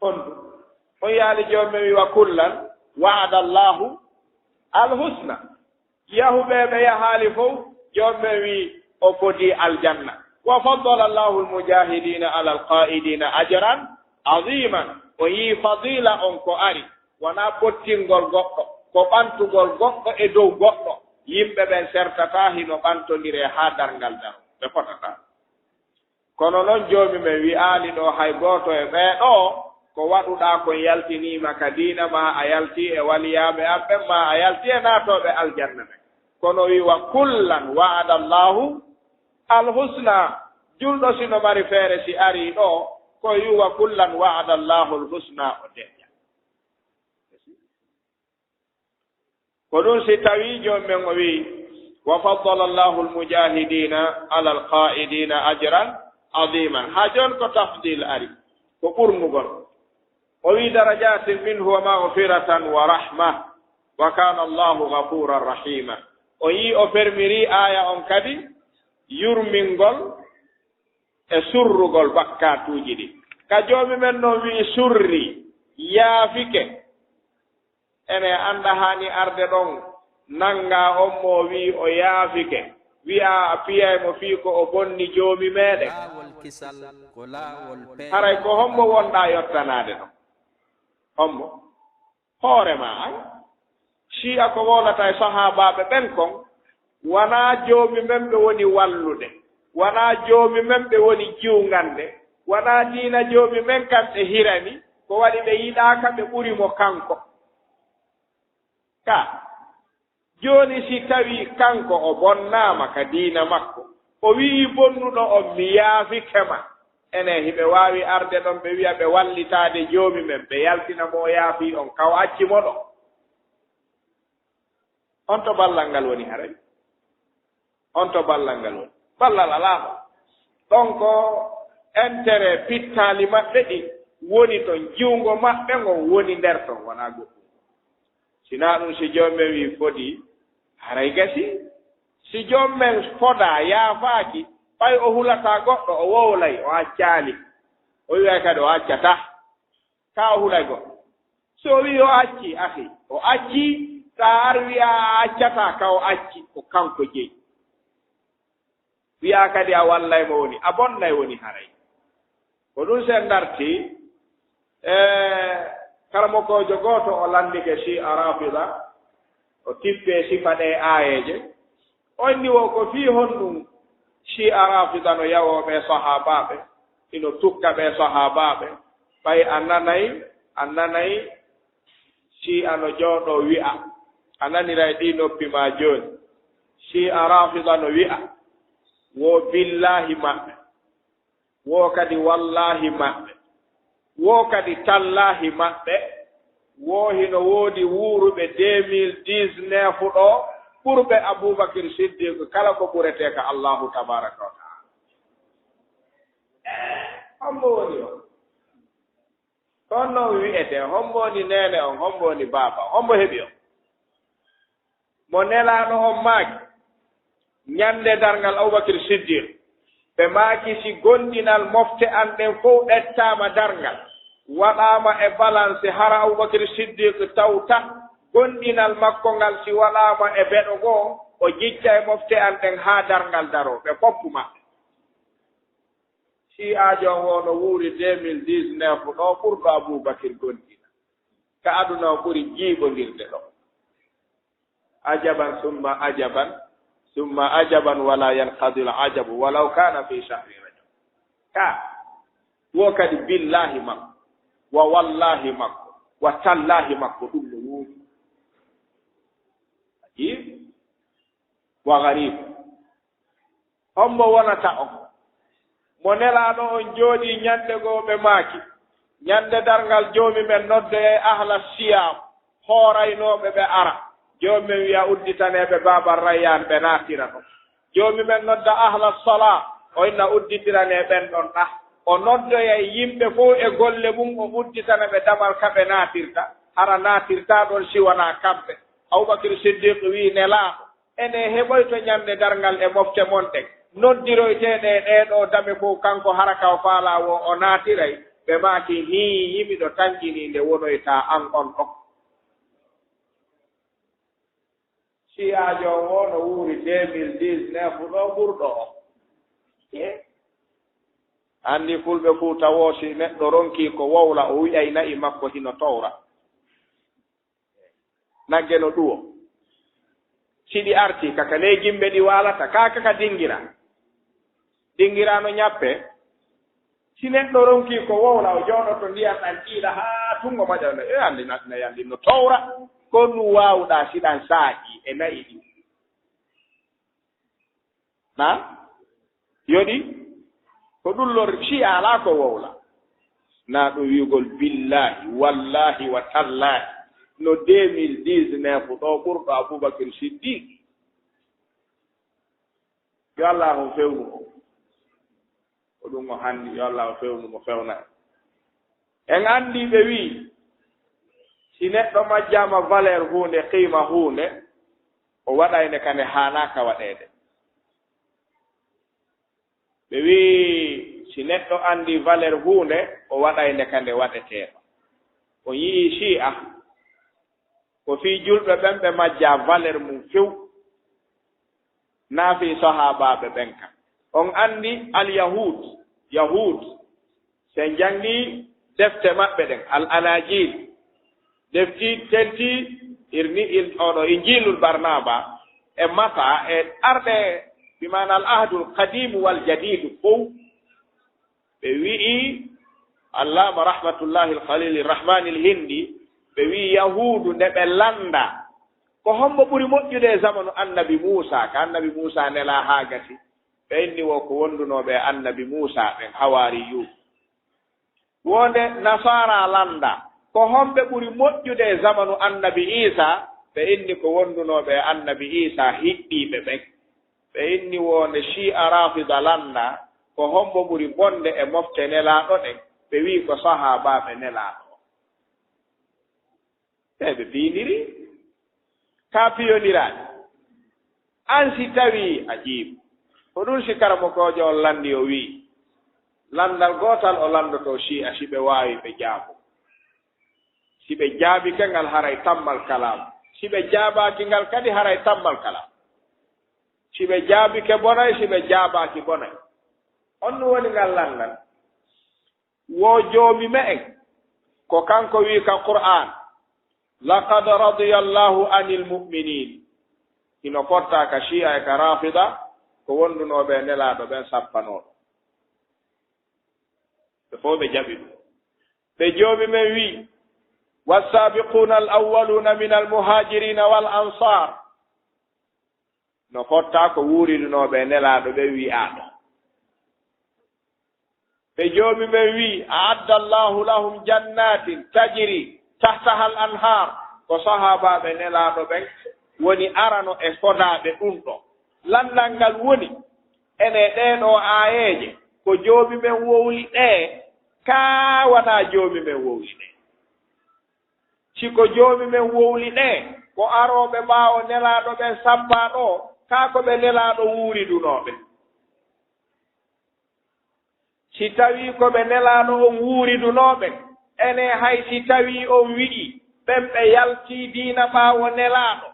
Honɗum? On yaali Joomi men wi'i, "Wa kullan wa'ada Allahu al-husna." Yahuɓe ɓe yahaali fow, Joomi men wi'i o fodii aljanna. "Wa faddala Allahu al-mujahidina ala al-qa'idina ajran aziman." O yi'i fadila on ko ari, wonaa ɓottingol goɗɗo, ko ɓantugol goɗɗo e dow goɗɗo. Yimɓe ɓen sertataa hino ɓantondiree haa darngal daro, ɓe fotataa. Kono non, Joomi men wi'aali ɗoo hay gooto e ɓee ɗoo ko waɗuɗaa kon yaltiniima ka diina, maa a yaltii e waliyaaɓe am ɓen, maa a yaltii e naatooɓe aljanna ɓen. Kono wi'i, "Wa kullan wa'ada Allahu al-husna." Julɗo si no mari feere, si arii ɗoo, ko wi'i, "Wa kullan wa'ada Allahu al-husna," o deƴƴa. Ko ɗum si tawii Joomi men o wi'i, "Wa faddala Allahu al-mujahidina ala al-qa'idina ajran aziman." Haa jooni ko tafdil ari, ko ɓurnugol. O wi'i, "Darajatin minhu wa maghfiratan wa rahma, wa kana Allahu ghafuran rahima." O yi'i o fermiri aaya on kadi yurmingol e surrugol bakkaatuuji ɗi. Ka Joomi men non wi'i surri, yaafike. Ene annda haani arde ɗon, nanngaa on mo o wi'i o yaafike, wi'a a piyay mo fii ko o bonni Joomi meeɗen. Laawol kisal ko laawol peewal. Haray ko hombo wonɗaa yottanaade ɗon? Hombo? Hoore maa an. Shi'a ko wowlata e sahaabaaɓe ɓen kon, wanaa Joomi men ɓe woni wallude, wanaa Joomi men ɓe woni jiwngande, wanaa diina Joomi men kan ɓe hirani, ko waɗi ɓe yiɗaaka ɓe ɓuri mo kanko. Ka, jooni si tawii kanko o bonnaama ka diina makko, o wi'ii bonnuɗo on, "Mi yaafike ma." Enen hiɓe waawi arde ɗon ɓe wi'a ɓe wallitaade Joomi men, ɓe yaltina mo o yaafii on, ka o acci mo ɗon. On to ballal ngal woni haray? On to ballal ngal woni? Ballal alaa ɗon. Ɗon ko intérêt pittaali maɓɓe ɗin woni ton, jiwngo maɓɓe ngon woni nder ton, wonaa goɗɗum. Si naa ɗum, si Joomi men wi'i fodii, haray gasii. Si Joomi men fodaa, yaafaaki, ɓay o hulataa goɗɗo, o wowlay, o accaali. O wi'ay kadi o accataa. Ka o hulay goɗɗo. Si o wi'i o acci, akhi, o acci, taa ar wi'a a accataa, ka o acci, ko kanko jeyi. Wi'a kadi a wallay mo woni, a bonnay woni haray. Ko ɗum sen darti, e, karamokoojo gooto o lanndike Shi'a Rafida, o tippee sifa ɗee aayeeje. O inni wo ko fii honɗum Shi'a Rafida no yawoo ɓee sahaabaaɓe, hino tukka ɓee sahaabaaɓe, ɓay a nanay, a nanay Shi'a no jooɗoo wi'a, a naniray ɗii noppi maa jooni. Shi'a Rafida no wi'a, wo billaahi maɓɓe, wo kadi wallaahi maɓɓe, wo kadi tallaahi maɓɓe, wo hino woodi wuuruɓe deux mille dix-neuf ɗoo, ɓurɓe Abubakir Siddiq kala ko ɓuretee ka Allahu tabaraka wa taala. Eh, hombo woni o? Ko on non wi'etee, hombo woni neene on, hombo woni baaba on, hombo heɓi on? Mo Nelaaɗo on maaki, ñande darngal Abubakir Siddiq, ɓe maaki si gomɗinal mofte an ɗen fow ɓettaama darngal, waɗaama e balance, hara Abubakir Siddiq tawta gomɗinal makko ngal, si waɗaama e beɗo goo, o jicca e mofte an ɗen haa darngal daroo, ɓe foppu maɓɓe. Shi'aajo on woo no wuuri deux mille dix-neuf ɗoo ɓurɗo Abubakir gomɗinal. Ka aduna o ɓuri jiiɓondirde ɗoo. Ajaban summa ajaban, summa ajaban wala yanqadil ajabu walaw kana fi shahri Rajab. Ka, wo kadi billaahi makko, wa wallaahi makko, wa tallaahi makko, ɗum no woodi. Ajiib, wa gariib. Hombo wonata on? Mo Nelaaɗo on jooɗii ñande goo ɓe maaki, ñande darngal Joomi men noddoyay ahla siyaam, hooraynooɓe ɓe ara. Joomi men wi'a udditanee ɓe baabal Rayyaan ɓe naatira ɗon. Joomi men nodda ahla salaa, o inna udditiranee ɓen ɗon ɗah. O noddoyay yimɓe fow e golle mum, o udditana ɓe damal ka ɓe naatirta, hara naatirtaa ɗon si wanaa kamɓe. Abubakir Siddiq wi'i Nelaaɗo, ene heɓoyto ñande darngal e mofte mon ɗen, noddiroyteeɗe e ɗee ɗoo dame fow, kanko hara ka o faalaa woo o naatiray? Ɓe maaki, hii, miɗo tanƴinii nde wonoytaa an on ɗon. Shi'aajo on woo no wuuri deux mille dix-neuf ɗoo ɓurɗo on. Anndi fulɓe Fuuta woo, si neɗɗo ronkii ko wowla, o wi'ay na'i makko hino towra. Nagge no ɗuwo. Si ɗi artii, ka ka ley gimbe ɗi waalata, kaa ka ka dingira. Dingira no ñappe. Si neɗɗo ronkii ko wowla, o jooɗoto ndiyan ɗan ƴiiɗa haa tungo moƴa, e anndi na, na anndi no towra. Ko nu waawɗaa si ɗan saaƴii e na'i ɗin? Na? Yoɗi? Ko ɗum lor, Shi'a alaa ko wowla. Na ɗum wi'ugol billaahi, wallaahi wa tallaahi. No deux mille dix-neuf ɗoo ɓurɗo Abubakir Siddiq. Yo Allaahu fewnu mo. Ko ɗum o hanndi, yo Allaahu fewnu mo, fewna en. En anndi ɓe wi'i, si neɗɗo majjaama valeur huunde, qiima huunde, o waɗay nde ka nde haanaaka waɗeede. Ɓe wi'i, si neɗɗo anndi valeur huunde, o waɗay nde ka nde waɗetee. On yi'ii Shi'a, Ko fii julɓe ɓen ɓe majjaa valeur mum few. Naa fii sahaabaaɓe ɓen kan. On anndi al-Yahuud, Yahuud, si en janngii defte maɓɓe ɗen, al-Anajiil, defti telti irni il-, oɗo Injiilul Barnaba, e Mata, e arɓe, bi maana al-Ahdul Qadiimu wal Jadiidu fow, ɓe wi'i, Allaama Rahmatullahi al-Khalili Rahmaani al-Hindi, ɓe wi'i Yahuudu nde ɓe lannda, ko hombo ɓuri moƴƴude e zamanu Annabi Muusa, ka Annabi Muusa nelaa haa gasi? Ɓe inni wo ko wondunooɓe e Annabi Muusa ɓen, hawaariyuun. Wonde Nasaara lannda, ko homɓe ɓuri moƴƴude e zamanu Annabi Iisa? Ɓe inni ko wondunooɓe e Annabi Iisa, hiɗɗiiɓe ɓen. Ɓe inni wonde Shi'a Rafida lannda, ko hombo ɓuri bonde e mofte Nelaaɗo ɗen? Ɓe wi'i ko sahaabaaɓe Nelaaɗo on. Ɓe ɓe piindiri, ka piyondiraaɗi. An si tawii, ajiib, ko ɗun si karamokoojo on lanndi, o wi'i, lanndal gootal o lanndotoo Shi'a, si ɓe waawi ɓe jaabo. Si ɓe jaabike ngal, haray tammal kalaam. Si ɓe jaabaaki ngal kadi, haray tammal kalaam. Si ɓe jaabike bonay, si ɓe jaabaaki bonay. On ɗun woni ngal lanndal. Wo Joomi me'en, ko kanko wi'i ka Qur'aan, "Laqad radiyallahu anil mu'miniin." Hino fotta ka Shi'a e ka Rafida, ko wondunooɓe e Nelaaɗo ɓen sappanooɗo. Ɓe fow ɓe jaɓi ɗun. Ɓe Joomi men wi'i, "Wassaabiquuna al-awwaluuna minal muhaajiriina wal ansaar." No fotta ko wuuridunooɓe e Nelaaɗo ɓen wi'aaɗo. Ɓe Joomi men wi'i, "A'adda Allahu lahum jannatin tajri tahtaha al-anhaar." Ko sahaabaaɓe Nelaaɗo ɓen woni arano e fodaaɓe ɗun ɗoo. Lanndal ngal woni, ene ɗee ɗoo aayeeje, ko Joomi men wowli ɗee, kaa wanaa Joomi men wowli ɗee? Si ko Joomi men wowli ɗee, ko arooɓe ɓaawo Nelaaɗo ɓen sappaa ɗoo, kaa ko ɓe Nelaaɗo wuuridunoo ɓen? Si tawii ko ɓe Nelaaɗo on wuuridunoo ɓen, enee hay si tawii on wi'ii, ɓen ɓe yaltii diina ɓaawo Nelaaɗo,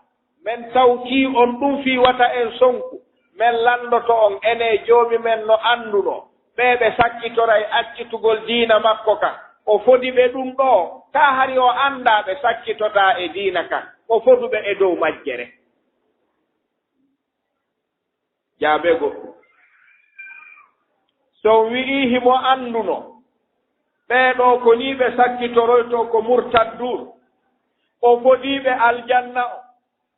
men tawtii on ɗun fii wata en sonku, men lanndoto on, enee Joomi men no anndunoo ɓee ɓe sakkitoray accitugol diina makko kan, o fodi ɓe ɗun ɗoo, kaa hari o anndaa ɓe sakkitotaa e diina kan, o fodu ɓe e dow majjere? Jaabee goɗɗun. Si on wi'ii himo anndunoo, ɓee ɗoo ko nii ɓe sakkitoroytoo ko murtadduun, o fodii ɓe aljanna on,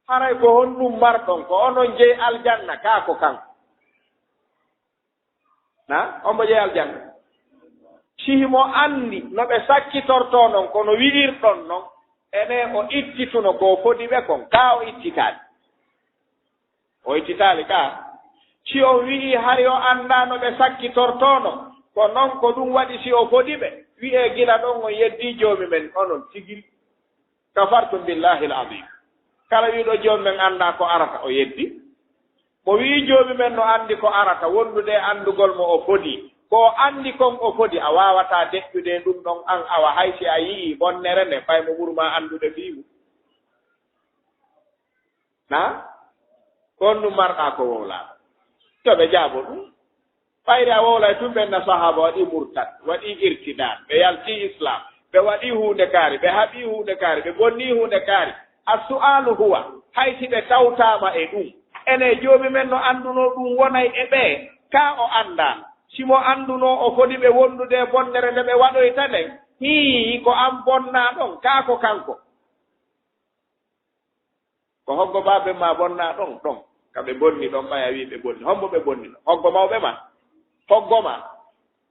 haray ko honɗun marɗon? Ko onon jeyi aljanna, kaa ko kanko? Na? Hombo jeyi aljanna? Si himo anndi no ɓe sakkitortoo non, ko no wi'irɗon non, enee o ittituno ko o fodi ɓe kon, kaa o ittitaali? O ittitaali kaa. Si on wi'ii hari o anndaa no ɓe sakkitortoo non, ko non ko ɗun waɗi si o fodi ɓe, wi'ee gila ɗon on yeddii Joomi men onon tigi. Kafartum billahi al-azim. Kala wi'uɗo Joomi men anndaa ko arata, o yeddi. Mo wi'i Joomi men no anndi ko arata, wondude e anndugol mo o fodi. Ko o anndi kon o fodi, a waawataa deƴƴude e ɗun ɗon an, awa hay si a yi'ii bonnere nden, ɓay mo ɓuri maa anndude fii mun. Na? Ko honɗun marɗaa ko wowlaa? Yo ɓe jaabo ɗun. Ɓayri a wowlay tun, ɓen na sahaaba waɗii murtad, waɗii irtidaad, ɓe yaltii Islaam, ɓe waɗii huunde kaari, ɓe haɓii huunde kaari, ɓe bonnii huunde kaari. As-su'aalu huwa, hay si ɓe tawtaama e ɗun, enee Joomi men no anndunoo ɗun wonay e ɓee, kaa o anndaa? Si mo anndunoo, o fodi ɓe wondude e bonnere nde ɓe waɗoyta nden, hii, ko an bonnaa ɗon, kaa ko kanko? Ko hoggo baaben maa bonnaa ɗon, ɗon? Ka ɓe bonni ɗon, ɓay a wi'i ɓe bonni. Hombo ɓe bonni ɗon? Hoggo mawɓe maa? Hoggo maa?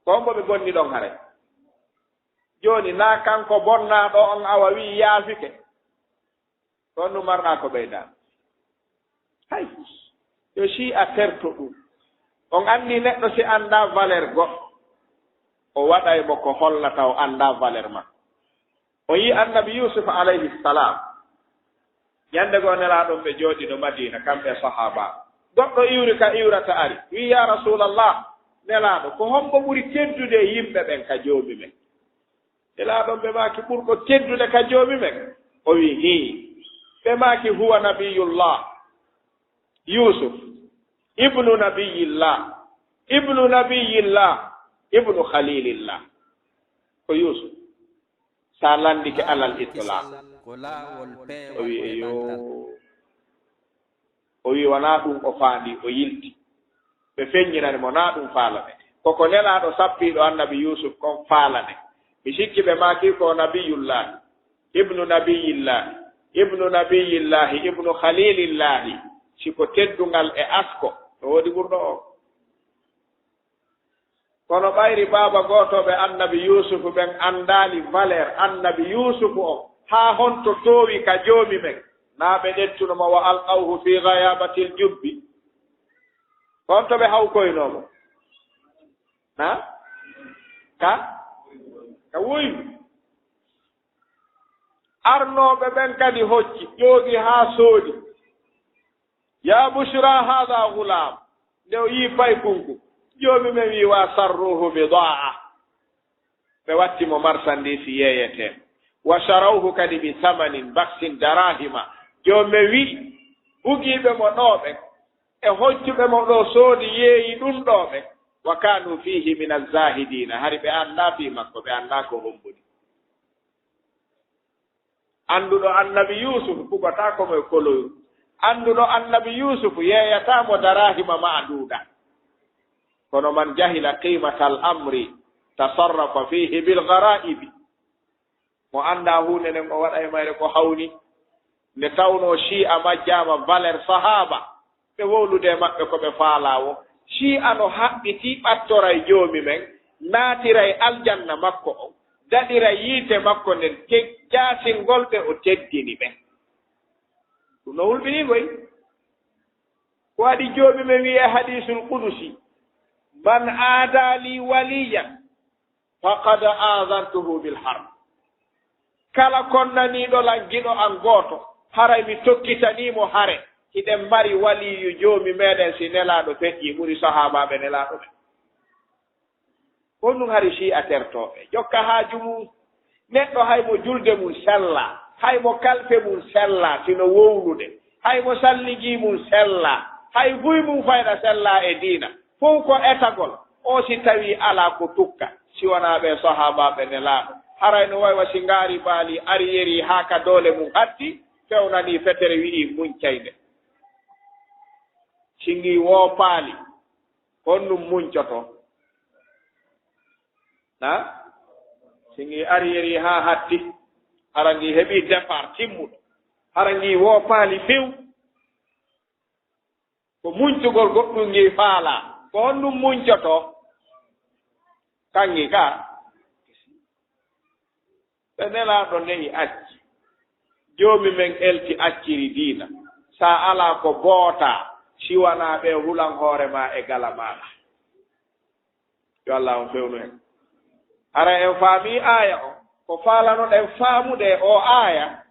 Ko hombo ɓe bonni ɗon haray? Jooni, naa kanko bonnaaɗo on awa wi'i yaafike? Ko honɗun marɗaa ko ɓeydaa? Hay, yo Shi'a terto ɗun. On anndi neɗɗo si anndaa valeur goɗɗo, o waɗay mo ko hollata o anndaa valeur makko. O yi'i Annabi Yuusuf alayhi salaam. Ɲande goo Nelaaɗo on ɓe jooɗiino Madiina, kamɓe e sahaaba. Goɗɗo iwri ka iwrata ari, wi'i, "Yaa Rasuulallah, Nelaaɗo, ko hombo ɓuri teddude e yimɓe ɓen ka Joomi men?" Nelaaɗo on ɓe maaki, "Ɓurɗo teddude ka Joomi men?" O wi'i, "Hii, Ɓe maaki, "Huwa nabiyullah Yusuf, ibnu nabiyillah, ibnu nabiyillah, ibnu khalilillah." Ko Yusuf. Sa landike alal itlaq. O wi, "Eyo." O wi, "Wonaa ɗum o faandi, o yilti." Ɓe feññinani mo, "Naa ɗum faalaɗen. Koko Nelaaɗo sappiiɗo Annabi Yuusuf kon faalaɗen." Mi sikki ɓe maaki ko nabiyullaahi, ibnu nabiyillaahi, ibnu nabiyillaahi, ibnu khalilillaahi. Si ko teddungal e asko, no woodi ɓurɗo o? Kono ɓayri baaba gootooɓe Annabi Yuusufu ɓen anndaali valeur Annabi Yuusufu on, haa honto toowi ka Joomi men, naa ɓe ƴettuno mo, "Wa alqawhu fi ghayabatil jubbi." Honto ɓe hawkoynoo mo? Ha? Ka? Ka woynu. Arnooɓe ɓen kadi hocci, ƴoogi haa soodi. "Ya bushra hadha ghulam." Nde o yii paykunku, Joomi men wii, "Wa sarruhu bidaa." Ɓe watti mo marsandiisi yeeyetee. "Wa sharawhu kadi bi thamanin baksin darahima." Joomi men wii, bugiiɓe mo ɗoo ɓen, e hoccuɓe mo ɗoo soodi yeeyi ɗum ɗoo ɓen. "Wa kanu fihi min azzahidina." Hari ɓe anndaa fii makko, ɓe anndaa ko hombuni. Annduɗo Annabi Yuusuf bugotaako mo e koloyru. Annduɗo Annabi Yuusuf yeeyataa mo darahima ma'duda. Kono man jahila qimatal amri tasarrafa fihi bil gharaibi. Mo anndaa huunde nden, o waɗa e mayre ko hawni. Nde tawnoo Shi'a majjaama valeur sahaaba, ɓe wowlude e maɓɓe ko ɓe faalaa woo. Shi'a no haɓɓitii ɓattoray Joomi men, naatiray aljanna makko on, daɗiray yiite makko nden, te-, jaasingol ɓe o teddini ɓe. Ɗum no hulɓinii koy. Ko waɗi Joomi men wi'i e hadiisul qudusi, "Man aada li waliyan, faqad azantuhu bil harb." Kala konnaniiɗo lan giɗo an gooto, haray mi tokkitanii mo hare. Hiɗen mari waliyu Joomi meɗen, si Nelaaɗo feƴƴii, ɓuri sahaabaaɓe Nelaaɗo ɓen. Ko honɗum hari Shi'a tertooɓe? Jokka haaju mum. Neɗɗo hay mo julde mum sella, hay mo kalfe mum sella, sino wowlude, hay mo salligii mum sella, hay buy mum fayda sella e diina, fow ko etagol. O si tawii alaa ko tukka, si wonaa ɓe sahaabaaɓe Nelaaɗo, haray no way wa si ngaari baali, ari yerii haa ka doole mum hatti, fewnanii fetere, wi'i, "Muñcay nde." Si ngii woo paali, honɗum muñcoto? Ha? Si ngii ari yerii haa hatti, hara ngii heɓii départ timmuɗo, hara ngii woo paali few. Ko muñcugol goɗɗum ngii faalaa. Ko honɗum muñcoto? Kanngi ka. Ɓe Nelaaɗo nehi acci. Joomi men elti acciri diina. Sa alaa ko bootaa, si wanaa ɓe hulan hoore maa e gala maaɗa. Yo Allah on fewnu en. Hara en faamii aaya on, ko faalanoɗen faamude e oo aaya,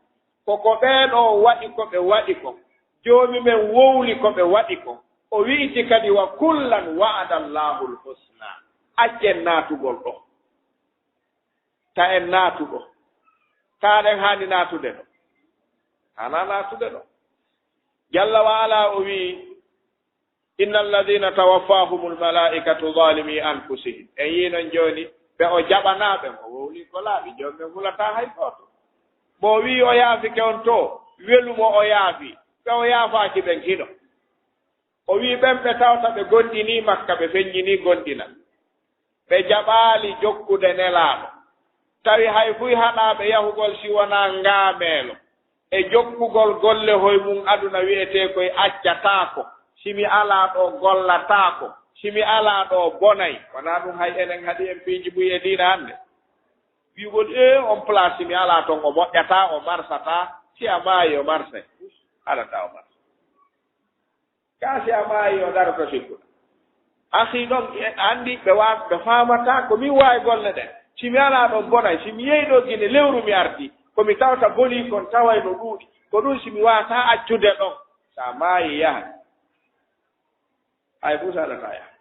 ko ko ɓee ɗoo waɗi ko ɓe waɗi kon. Joomi men wowli ko ɓe waɗi kon. O wi'iti kadi, "Wa kullan wa'ada Allahul husna." Accen naatugol ɗoo. Ta en naatu ɗoo. Ka aɗen haani naatude ɗoo. Haanaa naatude ɗoo. Jalla wa ala o wi'i, "Inna alladhina tawaffahumul malaikatu zalimi anfusihim." En yii non jooni, ɓe o jaɓanaa ɓen, o wowli ko laaɓi, jooni ɓe hulataa hay gooto. Mo o wi'i o yaafike on to, welu mo o yaafi, ɓe o yaafaaki ɓen hino. O wi'i ɓen ɓe tawata ɓe gondinii Makka, ɓe feññinii gondina. Ɓe jaɓaali jokkude Nelaaɗo. Tawi hay buy haɗaa ɓe yahugol si wonaa ngaameelo. E jokkugol golle hoy mum aduna wi'etee koy accataako. Si mi alaa ɗoo gollataako. Si mi alaa ɗoo bonay. Wonaa ɗum hay enen haɗi en piiji buy e diina hannde. Wi'ugol, "Ee, on place si mi alaa ton o moƴƴataa, o marsataa. Si a maayi o marsay." Haɗataa o marsa. Kaa si a maayi o daroto sikkuɗa. Akhi ɗon, e, anndi ɓe wa-, ɓe faamataa ko min waawi golle ɗen. Si mi alaa ɗon bonay, si mi yehi ɗoo Gine lewru mi arti, ko mi tawata bonii kon taway no ɗuuɗi. Ko ɗum si mi waawataa accude ɗon. Sa maayi yahay. Hay fus haɗataa yahay.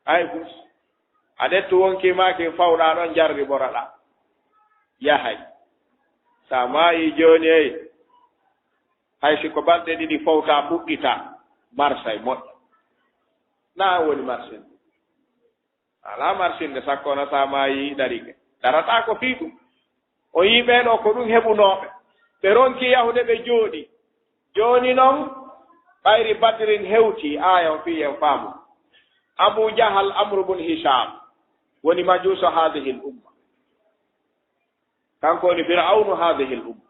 Hay fus. A ɗettu wonki maakin fawɗaa ɗon jarriboraɗaa. Yahay. Sa maayi jooni ey. Hay si ko balɗe ɗiɗi fowta, fuɗɗita, marsay moƴƴa. Na woni marsinde. Alaa marsinde, sakko na sa maayi darike. Darata ko fii ɗum. O yii ɓee ɗoo ko ɗum heɓunooɓe. Ɓe ronki yahude, ɓe jooɗi. Jooni non, ɓayri Badrin hewti, aaya on fii en faamu. Abu Jahal, Amru bun Hisham, woni majuuso haadihil umma. Kanko woni Fir'awnu haadihil umma.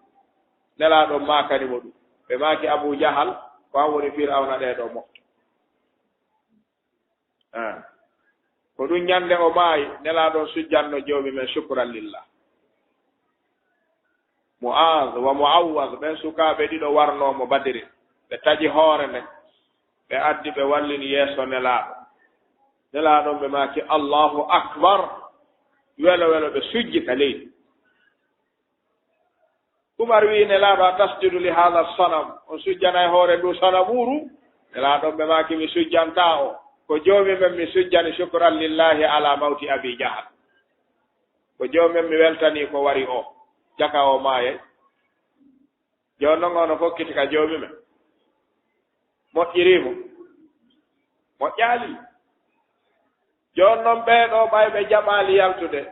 Nelaaɗo maakani mo ɗum. Ɓe maaki Abu Jahal, ko an woni Fir'awna ɗee ɗoo mofte. Ah. Ko ɗum ñande o maayi, Nelaaɗo on sujjanno Joomi men, shukran lillah. Mu'aaz wa Mu'awwaz, ɓen sukaaɓe ɗiɗo warnoo mo Badiri. Ɓe taƴi hoore nden, ɓe addi, ɓe wallini yeeso Nelaaɗo. Nelaaɗo on ɓe maaki, "Allahu akbar." Welo welo, ɓe sujji ka leydi. Umar wi'i Nelaaɗo, "A tasjudu li haadha sanam? On sujjanay hoore ndu sanamuru?" Nelaaɗo on ɓe maaki, "Mi sujjantaa o. Ko Joomi men mi sujjani, shukran lillahi ala mawti Abi Jahal. Ko Joomi men mi weltanii ko wari o, jaka o maayay." Jooni non, ono fokkiti ka Joomi men. Moƴƴirii mo? Moƴƴaali. Jooni non, ɓee ɗoo, ɓay ɓe jaɓaali yaltude,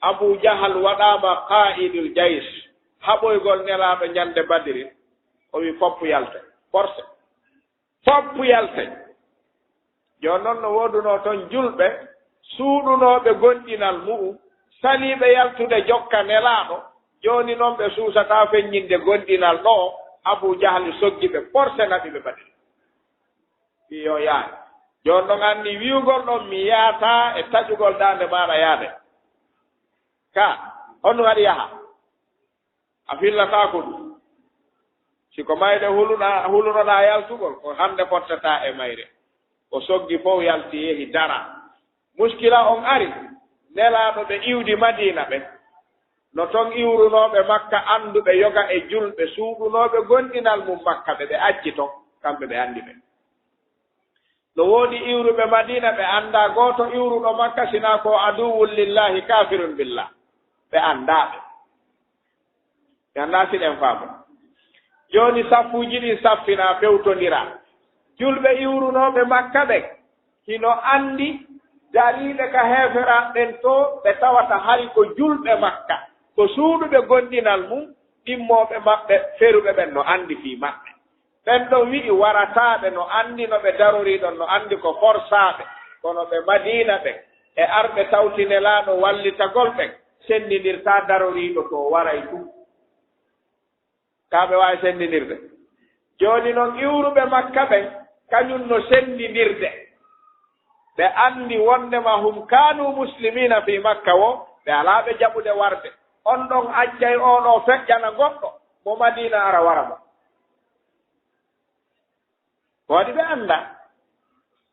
Abu Jahal waɗaama qaa'idul jaysh, haɓoygol Nelaaɗo ñande Badri, o wi'i, "Foppu yalte, forcé, foppu yalte." Jooni non, no woodunoo ton julɓe suuɗunooɓe gomɗinal mu'un, saliiɓe yaltude jokka Nelaaɗo. Jooni non, ɓe suusataa feññinde gomɗinal ɗoo, Abu Jahal soggi ɓe, forcé naɓi ɓe Badri. Fii yo yaade. Jooni non anndi wi'ugol ɗon mi yaata e taƴugol daande maaɗa yaade. Ka, honɗum haɗi yaha? A fillataako ɗum. Si ko mayde huluɗa-, hulunoɗaa yaltugol, ko hannde fottataa e mayre. O soggi fow yalti yehi dara. Muskila on ari, Nelaaɗo ɓe iwdi Madiina ɓen. No ton iwrunooɓe Makka annduɓe yoga e julɓe suuɗunooɓe gomɗinal mum Makka ɓe, ɓe acci ton, kamɓe ɓe anndi ɓe. No woodi iwruɓe Madiina ɓe anndaa gooto iwruɗo Makka, sinaa ko aduwwun lillahi kaafirun billah. Ɓe anndaa ɓe. Mi anndaa si ɗen faamu. Jooni saffuuji ɗin saffinaa, fewtondiraa. Julɓe iwrunooɓe Makka ɓen, hino anndi dariiɓe ka heeferaaɓe ɓen to ɓe tawata hari ko julɓe Makka, ko suuɗuɓe gomɗinal mum, ɗimmooɓe maɓɓe feruɓe ɓen no anndi fii maɓɓe. Ɓen ɗon wi'i warataaɓe no anndi no ɓe darorii ɗon, no anndi ko forsaaɓe, kono ɓe Madiina ɓen e arɓe tawti Nelaaɗo wallitagol ɓen, senndindirtaa daroriiɗo to waray tun. Kaa ɓe waawi senndindirde. Jooni non, iwruɓe Makka ɓen, kañun no senndindirde. Ɓe anndi wonndema hum kaanu muslimiina fii Makka woo, ɓe alaa ɓe jaɓude warde. On ɗon accay oo ɗoo feƴƴana goɗɗo, mo Madiina ara wara mo. Ko waɗi ɓe anndaa.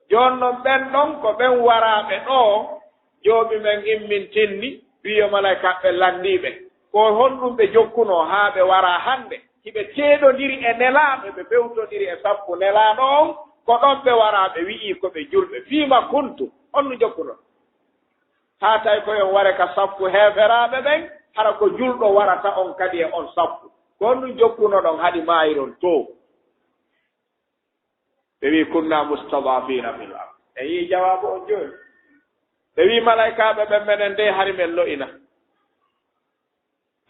Jooni non ɓen ɗon ko ɓen waraaɓe ɗoo, Joomi men immintinni, wi'i yo malaykaaɓe ɓen lanndii ɓe. Ko honɗum ɓe jokkunoo haa ɓe waraa hannde? Hiɓe teeɗondiri e Nelaaɗo, ɓe fewtondiri e saffu Nelaaɗo on, ko ɗon ɓe waraa, ɓe wi'i ko ɓe julɓe. Fiima kuntum, honɗum jokkuɗon? Haa tawi ko yo on ware ka saffu heeferaaɓe ɓen, hara ko julɗo warata on kadi e on saffu. Ko honɗum jokkunoɗon haɗi maayiron too? Ɓe wi'i, "Kunna mustad'afiina fil ard." En yi'i jawaabu on jooni. Ɓe wi'i malaykaaɓe ɓen, "Menen dey hari men lo'ina.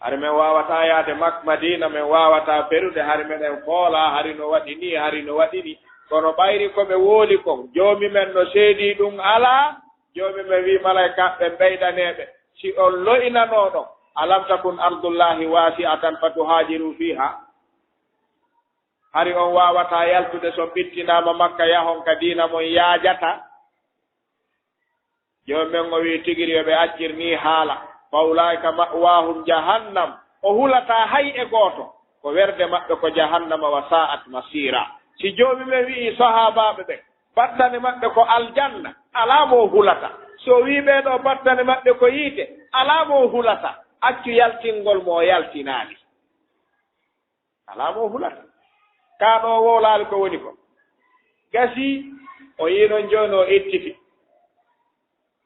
Hari men waawataa yaade Mak-, Madiina, men waawataa ferude, hari meɗen foolaa, hari no waɗi nii, hari no waɗi nii." Kono ɓayri ko ɓe wooli kon, Joomi men no seedii ɗum alaa. Joomi men wi'i malaykaaɓe ɓen, "Ɓeydanee ɓe. Si on lo'inanooɗo, alam takun ardullahi waasi'atan fatuhaajiru fiihaa?" Hari on waawataa yaltude so on ɓittinaama Makka, yahon ka diina mon yaajata? Joomi men o wi'i, "Tigi ri yo ɓe accir nii haala. Fa ulaa'ika ma'waahum jahannam." O hulataa hay e gooto. Ko werde maɓɓe ko jahannama, wa sa'at masiira. Si Joomi men wi'i sahaabaaɓe ɓen, battane maɓɓe ko aljanna, alaa mo o hulata. Si o wi'i ɓee ɗoo battane maɓɓe ko yiite, alaa mo o hulata. Accu yaltingol mo o yaltinaali. Alaa mo o hulata. Kaa ɗoo wowlaali ko woni ko. Gasii, o yi'i non jooni o ittiti.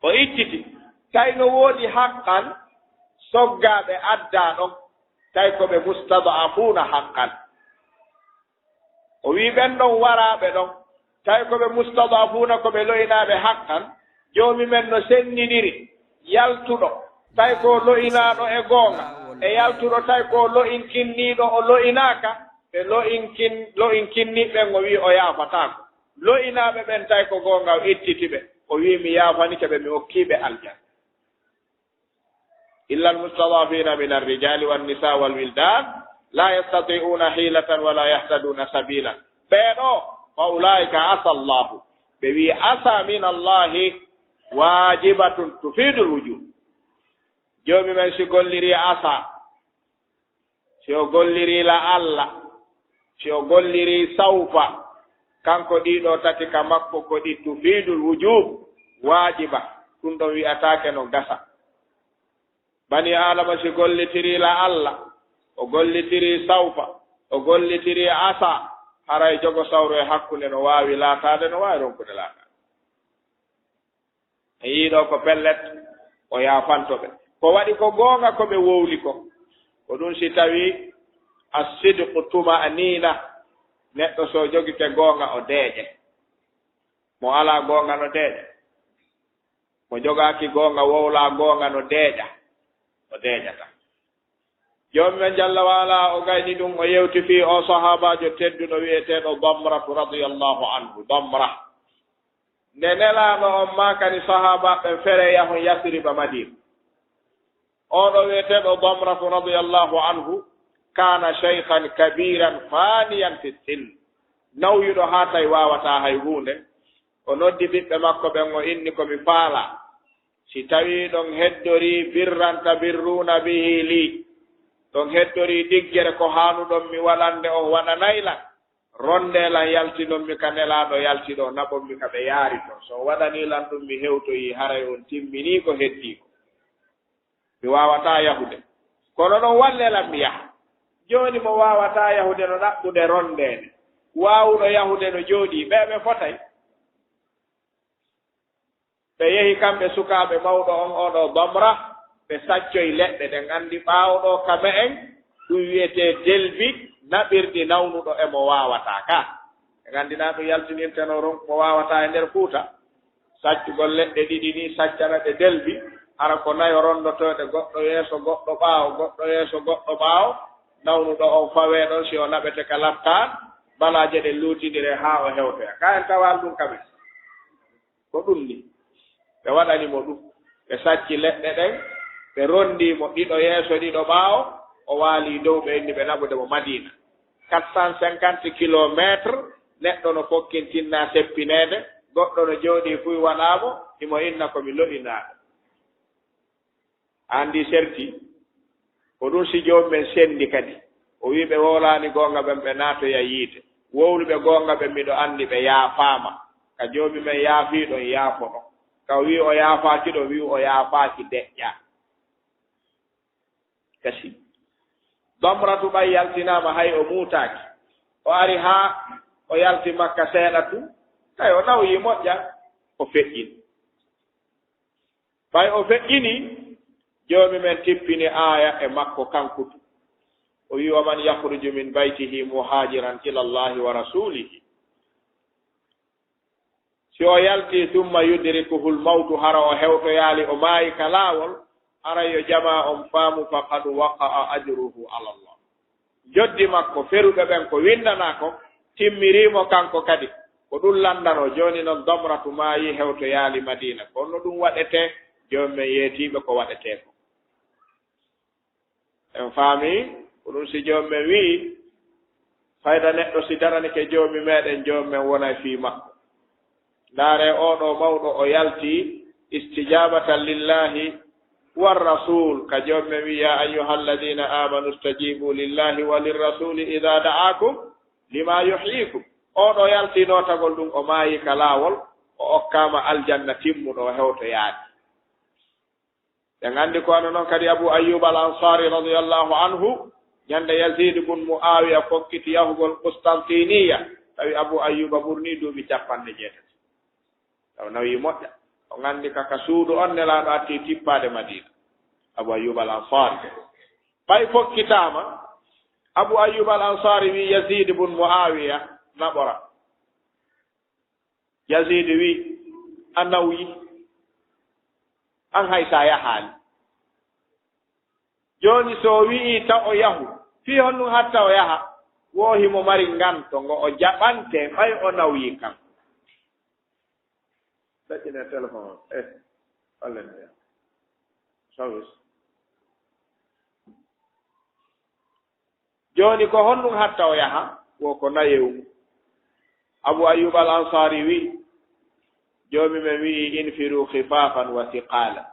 O ittiti. Tawi no woodi haqqan, soggaa ɓe addaa ɗon. Tawi ko ɓe mustad'afuuna haqqan. O wi'i ɓen ɗon waraaɓe ɗon, tawi ko ɓe mustadafuuna, ko ɓe lo'inaaɓe haqqan, Joomi men no senndindiri yaltuɗo, tawi ko lo'inaaɗo e goonga, e yaltuɗo, tawi ko lo'inkinniiɗo, o lo'inaaka, ɓe lo'inkin-, lo'inkinniiɓe ɓen, o wi'i o yaafataako. Lo'inaaɓe ɓen, tawi ko goonga, o ittiti ɓe, o wi'i, "Mi yaafanike ɓe, mi okkii ɓe aljanna." إلا المستضعفين من الرجال والنساء والولدان لا يستطيعون حيلة ولا يهتدون سبيلا. Ɓee ɗoo, فأولئك عسى الله. Ɓe wi'i عسى من الله واجبة تفيد الوجوب. Joomi men si gollirii عسى, si o gollirii لعل, si o gollirii سوف, kanko ɗii ɗoo tati ka makko ko ɗi تفيد الوجوب, waajiba, ɗun ɗon wi'ataake no gasa. Banii Aadama si gollitirii لعل, o gollitirii سوف, o gollitirii عسى, haray jogo sawro e hakkunde no waawi laataade, no waawi ronkude laataade. E yi'i ɗoo ko pellet, o yaafanto ɓe. Ko waɗi ko goonga ko ɓe wowli kon. Ko ɗun si tawii الصدق طمأنينة, neɗɗo si o jogike goonga o deeƴe. Mo alaa goonga no deeƴa. Mo jogaaki goonga, wowlaa goonga no deeƴa, o deeƴataa. Joomi men Jalla wa Ala o gayni ɗun, o yewti fii oo sahaabaajo tedduɗo wi'eteeɗo Damratu radiyallahu anhu, Damra. Nde Nelaaɗo on maakani sahaabaaɓe ɓen feree yahon Yasriba, Madiina. Oo ɗoo wi'eteeɗo Damratu radiyallahu anhu, كان شيخا كبيرا فانيا في السن. Nawyuɗo haa tawi waawataa hay huunde. O noddi ɓiɓɓe makko ɓen, o inni, "Ko mi faalaa, si tawii ɗon heddorii برا تبرون به لي, ɗon heddorii ɗiggere ko haanuɗon mi waɗande on, waɗanay lan, ronndee lan yaltinon mi ka Nelaaɗo yalti ɗoo, naɓon mi ka ɓe yaari ton. Si on waɗanii lan ɗun, mi hewtoyii, haray on timminii ko heddii kon." Mi waawataa yahude. Kono non wallee lan mi yaha. Jooni mo waawataa yahude no ɗaɓɓude ronndeede. Waawuɗo yahude no jooɗii. Ɓee ɓe fotay. Ɓe yehi kamɓe sukaaɓe mawɗo on, oo ɗoo Damra, ɓe saccoyi leɗɗe ɗen. Anndi ɓaawo ɗoo ka me'en, ɗun wi'etee delbi, naɓirdi nawnuɗo e mo waawataa ka. En anndi naa ɗun yaltinirteno ron mo waawataa e nder Fuuta. Saccugol leɗɗe ɗiɗi nii, saccana ɗe delbi, hara ko nayo ronndotooɗe, goɗɗo yeeso, goɗɗo ɓaawo, goɗɗo yeeso, goɗɗo ɓaawo, nawnuɗo on fawee ɗon, si o naɓete ka lattaa, balaaje ɗen luutindiree haa o hewtoya. Ka en tawaa ɗun ka men. Ko ɗun nii. Ɓe waɗani mo ɗun. Ɓe sacci leɗɗe ɗen, ɓe ronndii mo ɗiɗo yeeso, ɗiɗo ɓaawo, o waalii dow, ɓe inni ɓe naɓude mo Madiina. Quatre cent cinquante kilomètres, neɗɗo no fokkintinna seppineede, goɗɗo no jooɗii fuy waɗaa mo, himo inna ko mi lo'inaaɗo. Anndi serti, ko ɗun si Joomi men senndi kadi. O wi'i ɓe wowlaani goonga ɓen, ɓe naatoya yiite. Wowluɓe goonga ɓen, miɗo anndi ɓe yaafaama. Ka Joomi men yaafii ɗon, yaafoto. Ka o wi'i o yaafaaki ɗon, wi'u o yaafaaki deƴƴa. Kasi. Damratu ɓay yaltinaama, hay o muutaaki. O ari haa o yalti Makka seeɗa tun, tawi o nawyii moƴƴa, o feƴƴini. Ɓay o feƴƴini, Joomi men tippini aaya e makko kanko tun. O wi'i, "ومن يخرج من بيته مهاجرا إلى الله ورسوله." Si o yaltii, ثم يدركه الموت, hara o hewtoyaali, o maayi ka laawol, haray yo jamaa on faamu, فقد وقع أجره على الله. Joddi makko, feruɓe ɓen ko winndanaa kon, timmirii mo kanko kadi. Ko ɗun lanndanoo. Jooni non, Damratu maayii, hewtoyaali Madiina. Ko honno ɗun waɗetee? Joomi men yeetii ɓe ko waɗetee kon. En faamii ko ɗun si Joomi men wi'i, fayda neɗɗo si daranike Joomi meɗen, Joomi men wonay fii makko. Ndaaree oo ɗoo mawɗo, o yaltii استجابة لله والرسول, ka Joomi men wi'i, يا أيها الذين آمنوا استجيبوا لله وللرسول إذا دعاكم لما يحييكم. Oo ɗoo yaltii nootagol ɗun, o maayi ka laawol, o okkaama aljanna timmuɗo, o hewtoyaali. Ɗen anndi ko wano non kadi Abu Ayyub al-Ansari radiyallahu anhu, ñande Yazid bun Muawiya fokkiti yahugol Qustantiniya, tawi Abu Ayyuba ɓurnii duuɓi capanɗe jeetati. Taw nawi moƴƴa. On anndi ka, ka suudu on Nelaaɗo atti tippaade Madiina. Abu Ayyub al-Ansari. Ɓay fokkitaama, Abu Ayyub al-Ansari wi'i Yazid bun Muawiya, naɓora. Yaziidu wi, a nawyi, an hay sa yahaali. Jooni so o wi'i ta o yahu, fii honɗum hatta o yaha? Wo himo mari nganto ngo o jaɓante ɓay o nawyi kan. Taƴine téléphone o. Eh, allen ya. Sawis. Jooni ko honɗum hatta o yaha? Wo ko nayewu. Abu Ayyub al Ansari wi, Joomi men wi'i, "Infiru khifafan wa thiqala."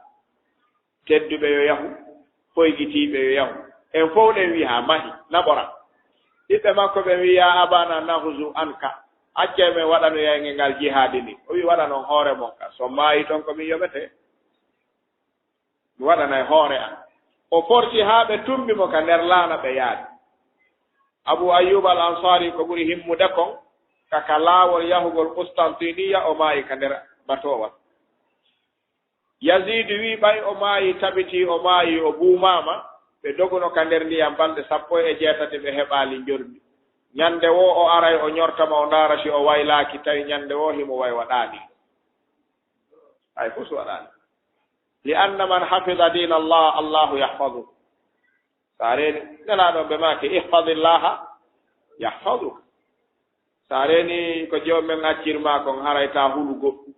Tedduɓe yo yahu, foygitiiɓe yo yahu. En fow ɗen wi'i, "Haa mahi, naɓora." Ɓiɓɓe makko ɓen wi'i, "Ya abana, naghzu anka. Accee men waɗanoyayge ngal jihaadi ni." O wi'i, "Waɗanon hoore mon ka. So maayi ton ko min yoɓete. Mi waɗanay hoore an." O forti haa ɓe tumbi mo ka nder laana ɓe yaadi. Abu Ayyub al Ansari ko ɓuri himmude kon, ka, ka laawol yahugol Qustantiniya, o maayi ka nder batoowal. Yaziidu wi'i, ɓay o maayi, tabitii o maayi, o buumaama, ɓe doguno ka nder ndiyam balɗe sappo e jeetati, ɓe heɓaali njordi. Ñande woo o aray, o ñorta ma, o ndaara si o waylaaki, tawi ñande woo himo way waɗaani. Hay fus waɗaani. Li anna man hafida diina Allah, Allahu yahfaduhu. Sa reeni, Nelaaɗo ɓe maaki, "Ihfadillaha yahfaduk." Sa reeni ko Joomi men accir ma kon, haray ta hulu goɗɗum.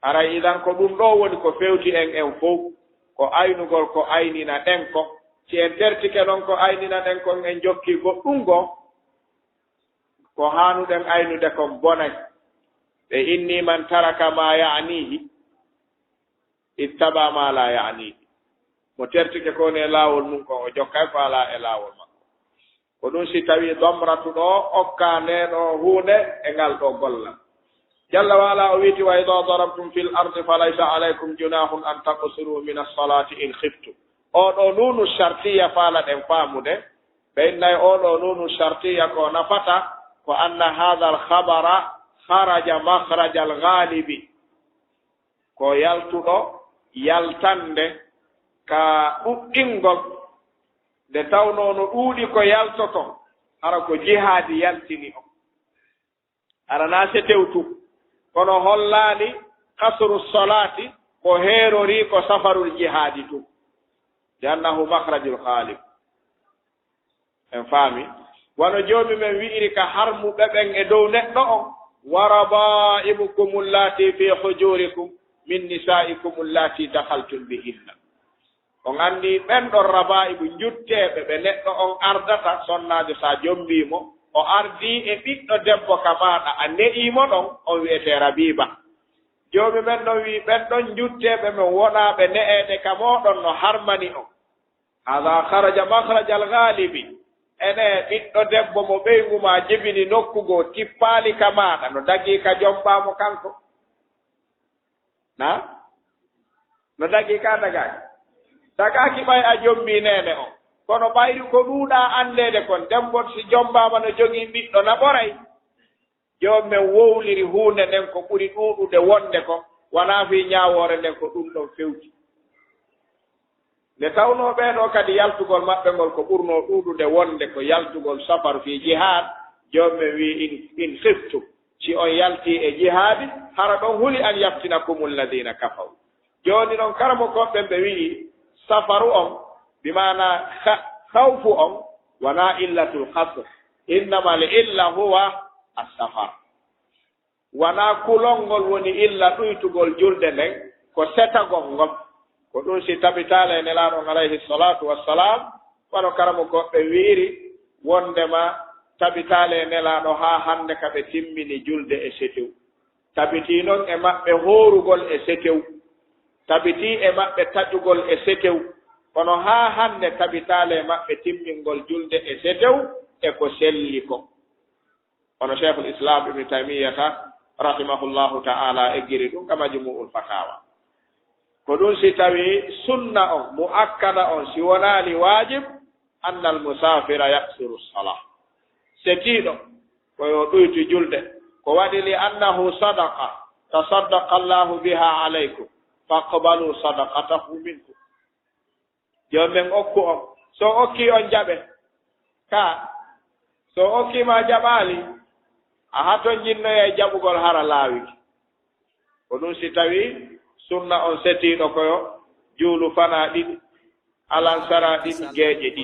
Haray idan ko ɗum ɗo woni ko fewti en, en fow, ko aynugol ko aynina ɗen ko. Si en tertike non ko aynina ɗen kon, en jokki goɗɗum go, ko haanuɗen aynude kon bonay. Ɓe inni, "Man taraka ma ya'nihi, ittaba ma la ya'nihi." Mo tertike ko ne laawol mum kon, o jokkay ko alaa e laawol makko. Ko ɗum si tawi domratu ɗo okka nde ɗo huunde e ngal ɗo gollal. Jalla wa ala o wiiti, "Wa idha darabtum fil ardi falaysa alaykum junahun an taqsuru min as-salati in khiftum." O ɗo nunu shartiya faala ɗen faamude. Ɓe innay o ɗo nunu shartiya ko nafata, ko anna hadha al-khabara kharaja makhraja al-ghalibi. Ko yaltuɗo yaltande ka ɗuɗɗingol, nde tawnoo no ɗuuɗi ko yaltoto, hara ko jihaadi yaltini o. Hara naa setew tun, kono hollaali qasru solaati ko heerorii ko safarul jihaadi tun, li annahu makhrajul ghalib. En faami? Wano Joomi men wi'iri ka harmuɓe ɓen e dow neɗɗo on, "Wa raba'ibukum allati fi hujurikum min nisa'ikum allati dakhaltum bihinna." On anndi ɓen ɗon raba'ibu, njutteeɓe ɓe neɗɗo on ardata, sonnaajo sa jombii mo, o ardii e ɓiɗɗo debbo ka maaɗa, a ne'ii mo ɗon, on wi'etee rabiba. Joomi men ɗon wi'i, ɓen ɗon njutteeɓe men wonaaɓe ne'eede ka mooɗon no harmani on. Hada kharaja makhrajal ghalibi. Ene ɓiɗɗo debbo mo ɓeyngu ma jibini nokku goo, tippaali ka maaɗa, no dagii ka jombaa mo kanko? Na? No dagii ka dagaaki? Dagaaki ɓay a jombii neene on. Kono ɓayri ko ɗuuɗaa anndeede kon, debbo si jombaama no jogii ɓiɗɗo na ɓoray. Joomi men wowliri huunde nden ko ɓuri ɗuuɗude wonde kon, wanaa fii ñaawoore nden ko ɗum ɗon fewti. Nde tawnoo ɓee ɗoo kadi yaltugol maɓɓe ngol ko ɓurnoo ɗuuɗude wonde ko yaltugol safaru fii jihaad, Joomi men wi'i, "In, in khiftum, si on yaltii e jihaadi, hara ɗon huli an yaftinakumu alladhina kafaru." Jooni non, karamokooɓe ɓen ɓe wi'i, safaru on, bi maana kha-, khawfu on, wanaa illatul qasr. Innamal illa huwa as-safar. Wanaa kulol ngol woni illa ɗuytugol julde nden, ko setagol ngol. Ko ɗum si tabitaali e Nelaaɗo on alayhi salaatu wassalaam, wano karamokooɓe wi'iri, wondema tabitaali e Nelaaɗo haa hannde ka ɓe timmini julde e setew. Tabitii non e maɓɓe hoorugol e setew. Tabitii e maɓɓe taƴugol e setew. Kono haa hannde tabitaali e maɓɓe timmingol julde e setew e ko selli ko. Hono Sheikhul Islam Ibn Taymiyyata rahimahullahu ta'ala eggiri ɗum ka Majmu'ul Fatawa. Ko ɗum si tawi sunna on, mu'akkada on, si wonaali waajib, annal musafira yaqsuru salah. Setiiɗo, ko yo ɗuytu julde. Ko waɗi li annahu sadaqa, tasaddaqa Allahu biha alaykum, faqbalu sadaqatahu minkum. Joomi men okku on. So okkii on jaɓe. Ka. So okkii ma jaɓaali, A hatonjinnoyay jaɓugol hara laawiki. Ko ɗun si tawii sunna on setiiɗo ko yo juulu fanaa ɗiɗi, alansara ɗiɗi, geeƴe ɗiɗi.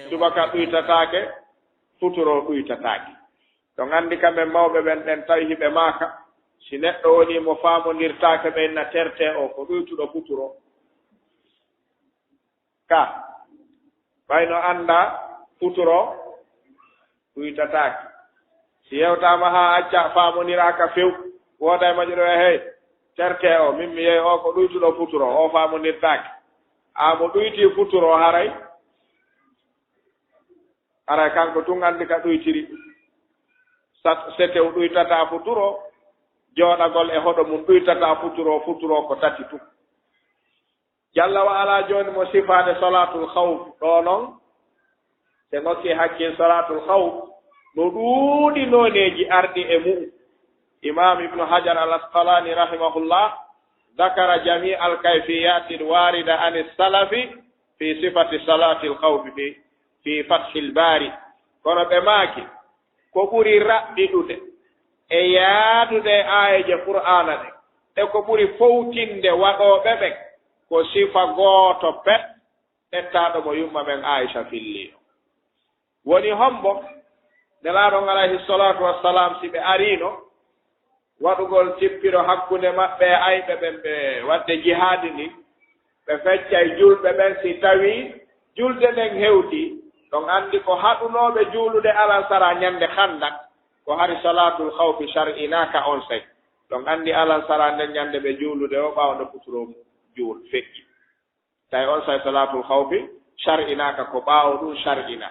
Subaka ɗuytataake, futuro ɗuytataake. Ɗon anndi ka men mawɓe ɓen ɗen tawi hiɓe maaka, si neɗɗo wonii mo faamondirtaake ɓen na tertee o ko ɗuytuɗo futuro. Ka, ɓay no anndaa futuro ɗuytataake. Si yewtaama haa acca faamondiraa ka few, wooda e majjo ɗo, hey, tertee o, min mi yehi o ko ɗuytuɗo futuro, o faamondirtaake. A mo ɗuytii futuro haray, haray kanko tun anndi ka ɗuytiri. Sat-, setew ɗuytataa futuro, jooɗagol e hoɗo mun ɗuytataa futuro, futuro ko tati tun. Jalla wa ala jooni mo sifaade salaatul khawf ɗoo non, si en okkii hakkil salaatul khawf, no ɗuuɗi nooneeji arɗi e mu'un. Imaam Ibnu Hajar al Asqalaani rahimahullah ذكر جميع الكيفيات الواردة عن السلف في صفة صلاة الخوف في، في فتح الباري. Kono ɓe maaki, ko ɓuri raɓɓiɗude e yaadude e aayeeje Qur'aana ɗen, e ko ɓuri fowtinde waɗooɓe ɓen, ko sifa gooto pet, ƴettaaɗo mo yumma men Aisha filli o. Woni hombo? Nelaaɗo on alayhi salaatu wassalaam, si ɓe ariino waɗugol tippiro hakkunde maɓɓe e ayɓe ɓen, ɓe waɗde jihaadi ndin, ɓe feccay julɓe ɓen si tawii julde nden hewtii. Ɗon anndi ko haɗunooɓe juulude alansara ñande Khandak, ko hari salaatul khawfi shar'inaaka onsay. Ɗon anndi alansara nden ñande ɓe juulude o ɓaawo nde futuro juul feƴƴi. Tawi onsay salaatul khawfi shar'inaaka, ko ɓaawo ɗun shar'ina.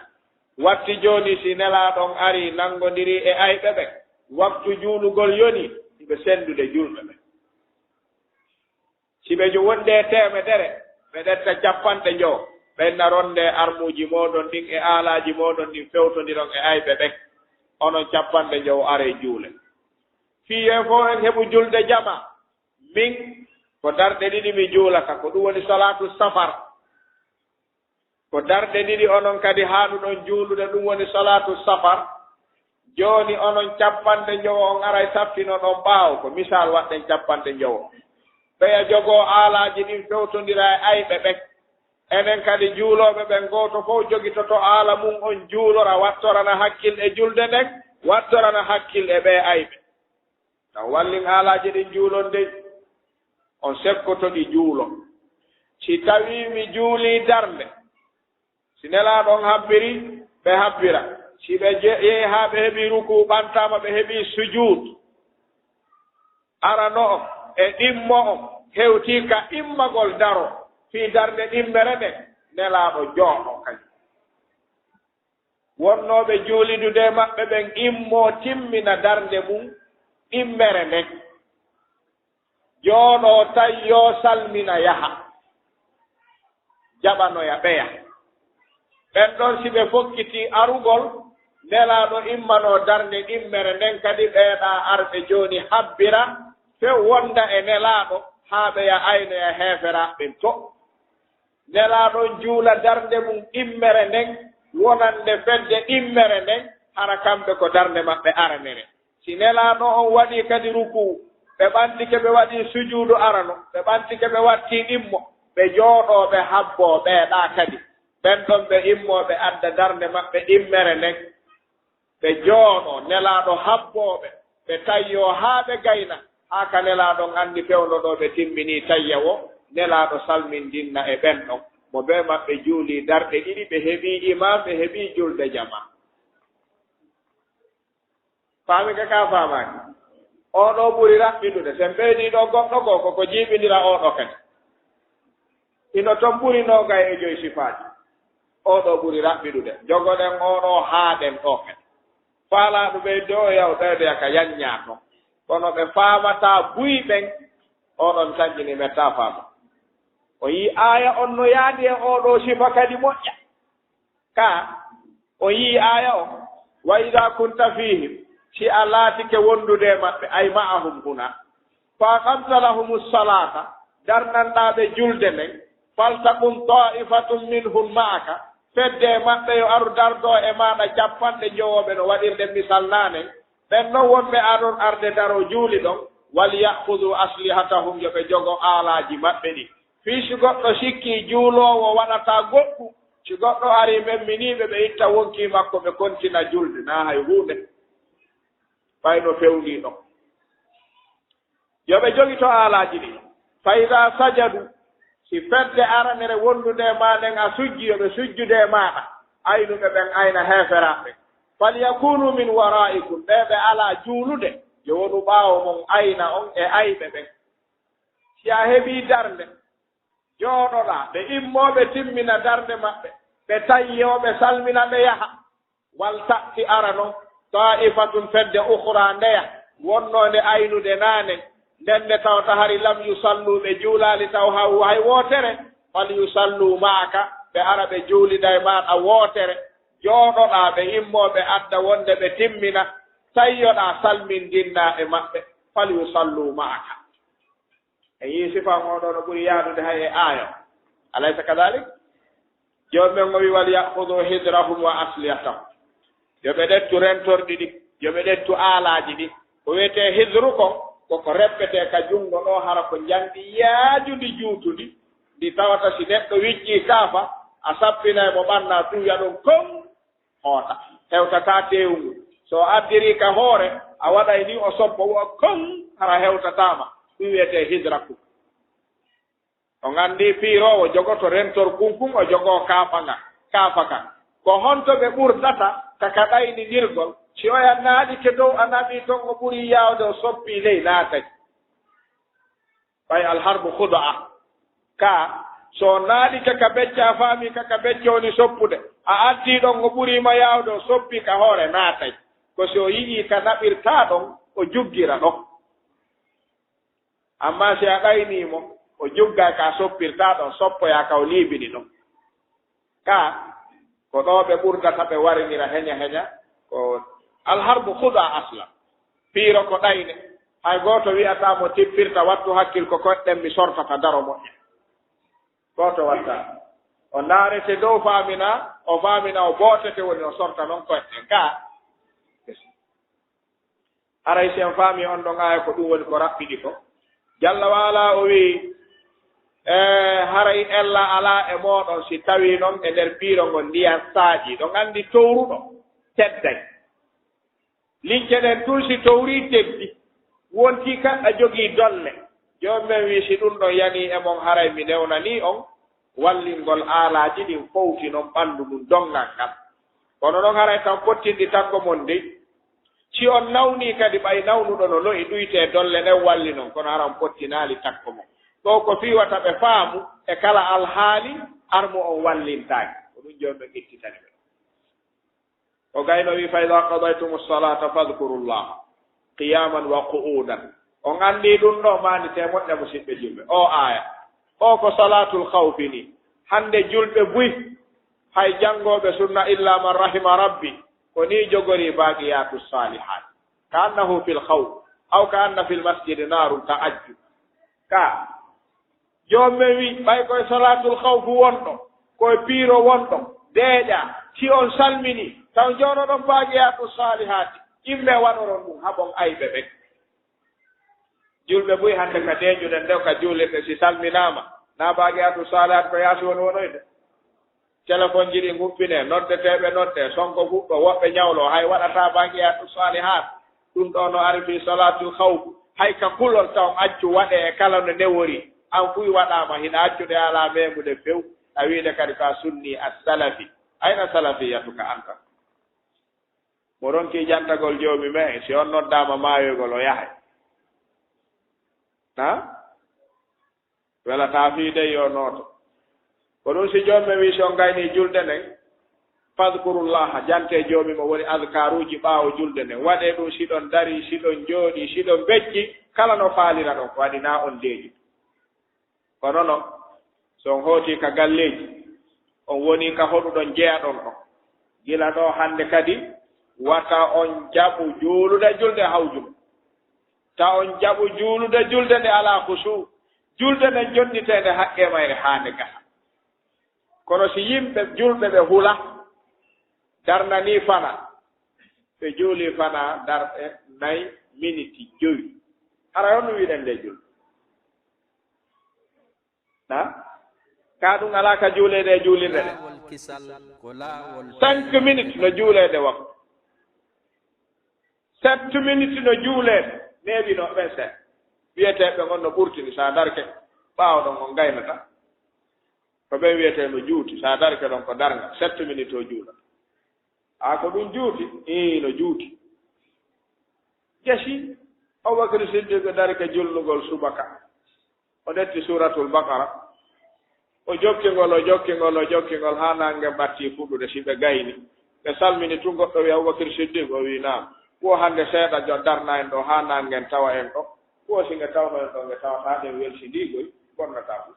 Watti jooni si Nelaaɗo on arii nanngondirii e ayɓe ɓen, waktu juulugol yonii, hiɓe senndude julɓe ɓen. Si ɓe jo-, wonde e teemedere, ɓe ƴetta cappanɗe njowo, ɓen na ronnde armuuji mooɗon ɗin e aalaaji mooɗon ɗin, fewtondiron e ayɓe ɓen. Onon cappanɗe njowo aree juulen. Fii yo en fow en heɓu julde jamaa. Min, ko darɗe ɗiɗi mi juulata, ko ɗun woni salaatu safar. Ko darɗe ɗiɗi onon kadi haaɗuɗon juulude, ɗun woni salaatu safar. Jooni onon cappanɗe njowo on aray saffinoɗon ɓaawo, ko misaal waɗɗen cappanɗe njowo. Ɓeya jogoo aalaaji ɗin fewtondira e ayɓe ɓen. Enen kadi juulooɓe ɓen gooto fow jogitoto aala mun on juulora, wattorana hakkil e julde nden, wattorana hakkil e ɓee ayɓe. Taw wallin aalaaji ɗin juulon dey, on sekkoto ɗi juulo. Si tawii mi juulii darnde, si Nelaaɗo on habbiri, ɓe habbira. Si ɓe je-, yehi haa ɓe heɓii rukuu ɓantaama, ɓe heɓii sujuud, arano on e ɗimmo on hewtii ka immagol daroo fii darnde ɗimmere nden, Nelaaɗo jooɗoo kañun. Wonnooɓe juulidude e maɓɓe ɓen immoo timmina darnde mun ɗimmere nden, jooɗoo tayyoo, salmina, yaha, jaɓanoya ɓeya. Ɓen ɗon, si ɓe fokkitii arugol, Nelaaɗo immanoo darnde ɗimmere nden kadi, ɓee ɗaa arɓe jooni habbira few wonda e Nelaaɗo, haa ɓeya aynoya heeferaaɓe ɓen to. Nelaaɗo on juula darnde mun ɗimmere nden, wonande fedde ɗimmere nden, hara kamɓe ko darnde maɓɓe aranere. Si Nelaaɗo on waɗii kadi rukuu, ɓe ɓantike ɓe waɗii sujuudu arano, ɓe ɓantike ɓe wattii ɗimmo, ɓe jooɗoo ɓe habboo ɓee ɗaa kadi. Ɓen ɗon ɓe immoo ɓe adda darnde maɓɓe ɗimmere nden. Ɓe jooɗoo, Nelaaɗo habboo ɓe, ɓe tayyoo haa ɓe gayna, haa ka Nelaaɗo on anndi fewndo ɗo ɓe timminii tayya woo, Nelaaɗo salmindinna e ɓen ɗon. Mo bee maɓɓe juulii darɗe ɗiɗi, ɓe heɓii imaam, ɓe heɓii julde jamaa. Faami ka, ka faamaaki? Oo ɗoo ɓuri raɓɓiɗude. Si en ɓeydii ɗoo goɗɗo goo, ko ko jiiɓindira oo ɗoo kadi. Hino ton ɓuri noogay e joy sifaaji. Oo ɗoo ɓuri raɓɓiɗude. Jogoɗen oo ɗoo, haaɗen ɗoo kadi. Faalaaɗo ɓeydude oo, yaw ɓeydoya ka yanñaa ton. Kono ɓe faamataa buy ɓen, oo ɗon tanƴini mettaa faama. O yi'i aaya on no yaadi e oo ɗoo sifa kadi moƴƴa. Ka, o yi'i aaya on, "Wa idaa kunta fiihim," si a laatike wondude e maɓɓe, ay ma'ahum huna, "fa aqamta lahumu salaata," darnanɗaa ɓe julde nden, "faltaqum taa'ifatun minhum ma'aka," fedde e maɓɓe yo aru dardoo e maaɗa cappanɗe njowo ɓe no waɗirɗen misal naane, Ɓen non wonɓe aɗon arde daro juuli ɗon, "وليأخذوا أسلحتهم", yo ɓe jogo aalaaji maɓɓe ɗin. Fii si goɗɗo sikkii juuloowo waɗataa goɗɗum, si goɗɗo arii memminii ɓe, ɓe itta wonkii makko, ɓe kontina julde, naa hay huunde. Ɓay no fewnii ɗon. Yo ɓe jogito aalaaji ɗin. "فإذا سجدوا", si fedde aranere wondunde e maa nden a sujji, yo ɓe sujjude e maaɗa. Aynuɓe ɓen ayna heeferaaɓe. "فليكونوا من ورائكم", ɓee ɓe alaa juulude, yo wonu ɓaawo mon ayna on e ayɓe ɓen. Si a heɓii darnde, jooɗoɗaa, ɓe immoo ɓe timmina darnde maɓɓe, ɓe tayyoo, ɓe salmina, ɓe yaha. "ولتأت", ara non, "طائفة", fedde, "أخرى", ndeya, wonnoonde aynude naane, nden nde tawata hari "لم يصلوا", ɓe juulaali taw haw hay wootere, "فليصلوا معك", ɓe ara ɓe juulida e maaɗa wootere, jooɗoɗaa, ɓe immoo ɓe adda wonde ɓe timmina, tayyoɗaa salmindinnaa e maɓɓe, "فليصلوا معك". En yii sifa on ɗoo no ɓuri yaadude hay e aaya on. Alaysa kadalik? Joom men o wi, "وليأخذوا حذرهم وأسلحتهم". Yo ɓe ƴettu rentorɗi ɗi, yo ɓe ƴettu aalaaji ɗi. Ko wiyetee hidru kon, ko ko reppetee ka junngo ɗoo, hara ko njamndi yaajundi juutundi, ndi tawata si neɗɗo wiccii kaafa, a sappinay mo ɓannaa tuuya ɗon kon, hoota. Hewtataa teewu ngun. So o addirii ka hoore, a waɗay ni o soppo wo kon, hara hewtataa ma. Ɗum wiyetee hidraku. On anndi piiroowo jogoto rentor kunkun, o jogoo kaafa ngan, kaafa kan. Ko honto ɓe ɓurdata ka ka ɗaynindirgol? Si oya naaɗike dow, a naɓii ton, o ɓurii yaawde, o soppii ley, naatay. Ɓay alharbu khuda'a. Ka, so o naaɗike ka becce, a faamii ka, ka becce woni soppude. A artii ɗon, o ɓurii ma yaawde, o soppii ka hoore, naatay. Ko si o yi'ii ka naɓirtaa ɗon, o juggira ɗon. Ammaa si a ɗaynii mo, o juggaa ka soppirtaa ɗon, soppoyaa ka o liibini ɗon. Ka, ko ɗoo ɓe ɓurdata ɓe warinira heña heña, ko alharbu khuda'a aslan. Piiro ko ɗayne. Hay gooto wi'ataa mo tippirta, wattu hakkil ko koɗɗen mi sortata, daro moƴƴa. Gooto wattaa. O ndaarete dow faamina, o faamina o bootete woni o sorta non koɗɗen. Ka, haray si en faamii on ɗon aaya ko ɗum woni ko raɓɓiɗi ko. Jalla wa ala o wi'i, e, haray ella alaa e mooɗon si tawii non e nder piiro ngon ndiyan saaƴii. Ɗon anndi towruɗo tedday. Lince ɗen tun si towrii teddi, wontii kan a jogii dolle. Joom men wi'i, si ɗum ɗon yanii e mon, haray mi newnanii on wallingol aalaaji ɗin fowti non ɓanndu ndun donngal ngal. Kono non haray tan pottinɗi takko mon dey. Si on nawnii kadi, ɓay nawnuɗo no lo'i, ɗuytee dolle ɗen walli non, kono hara on pottinaali takko mon. Ɗoo ko fii wata ɓe faamu e kala alhaali armu on wallintaaki. Ko ɗum Joom men ittitani ɓe. O gayno wi, "Fa idha qadaytumu salata fadhkuru llaha qiyaman wa qu'udan." On anndi ɗum ɗo, maanditee moƴƴa, musiɓɓe julɓe. O aaya, o ko salatul khawfi ni. Hannde julɓe buy, hay janngooɓe sunna illa man rahima rabbi, ko ni jogori baqiyatu salihat. Ka annahu fil khawf, aw ka anna fil masjidi narun ta'ajju. Ka Joom men wi, ɓay koye salaatul khawfu wonɗo, koye piiro wonɗo, deeƴa, si on salmini, taw jooɗoɗon baaqiyaatu saalihaati, immee waɗoron ɗum, haɓon ayɓe ɓen. Julɓe buy hannde ka deeƴuɗen ɗo, ka juulirɗe, si salminaama, na baaqiyaatu saalihaati ko yaasi woni wonoyde. Telefonji ɗin huɓɓinee, noddeteeɓe noddee, sonko fuɗɗoo, woɓɓe ñawloo, hay waɗataa baaqiyaatu saalihaat. Ɗum ɗoo no ari fii salaatul khawf. Hay ka kulol taw accu waɗee e kala no newori. An fuy waɗaama, hino accude alaa meemude few. A wiide kadi ko a sunni, a salafi. Ayna salafiyatuka anta? Mo ronki jantagol joomi men, si on noddaama maayoygol, o yahay. Ha? Welataa fii dey yo nooto. Ko ɗum si joom men wii, si on gaynii julde nden, fadkurullaha, jantee joomi mon, woni adkaaruuji ɓaawo julde nden. Waɗee ɗum si ɗon darii, si ɗon jooɗii, si ɗon becci, kala no faaliraɗon, ko waɗi naa on deeƴi. Kono non, si on hootii ka galleeji, on wonii ka hoɗuɗon jeyaɗon ɗon. Gila ɗoo hannde kadi, wata on jaɓu juulude julde hawjude. Ta on jaɓu juulude julde nde alaa khushu, julde nden jonniteende haqqee mayre haa nde gasa. Kono si yimɓe julɓe ɓe hula, darna nii fana, Ɓe juuli fanaa darɗe nay, miniti jowi. Hara on wiɗen nde juul. Na? Ka ɗum alaa ka juuleede e juulirde ɗe. Cinq minutes no juuleede waktu. Sept minutes no juuleede. Neeɓi no ɓen seeɗa. Wiyeteeɓe on no ɓurtini, sa darke ɓaawo ɗon on gaynata. Ko ɓen wiyetee no juuti, sa darke ɗon ko darnga, sept minutes o juula. A ko ɗum juuti? Ii, no juuti. Jasi, Abubakar Siddiq darike julnugol subaka. O ƴetti Suuratul Baqara. O jokki ngol, o jokki ngol, o jokki ngol, haa naange ɓatti fuɗude, si ɓe gayni. Ɓe salmini tun, goɗɗo wi'i, "Abubakar Siddiq?" O wi'i, "Naam." "Wo hannde seeɗa jo-, darna en ɗo, haa naangen tawa en ɗo. Wo si nge tawno en ɗo, nge tawata ɗen welsindiigoy, bonnataa fu."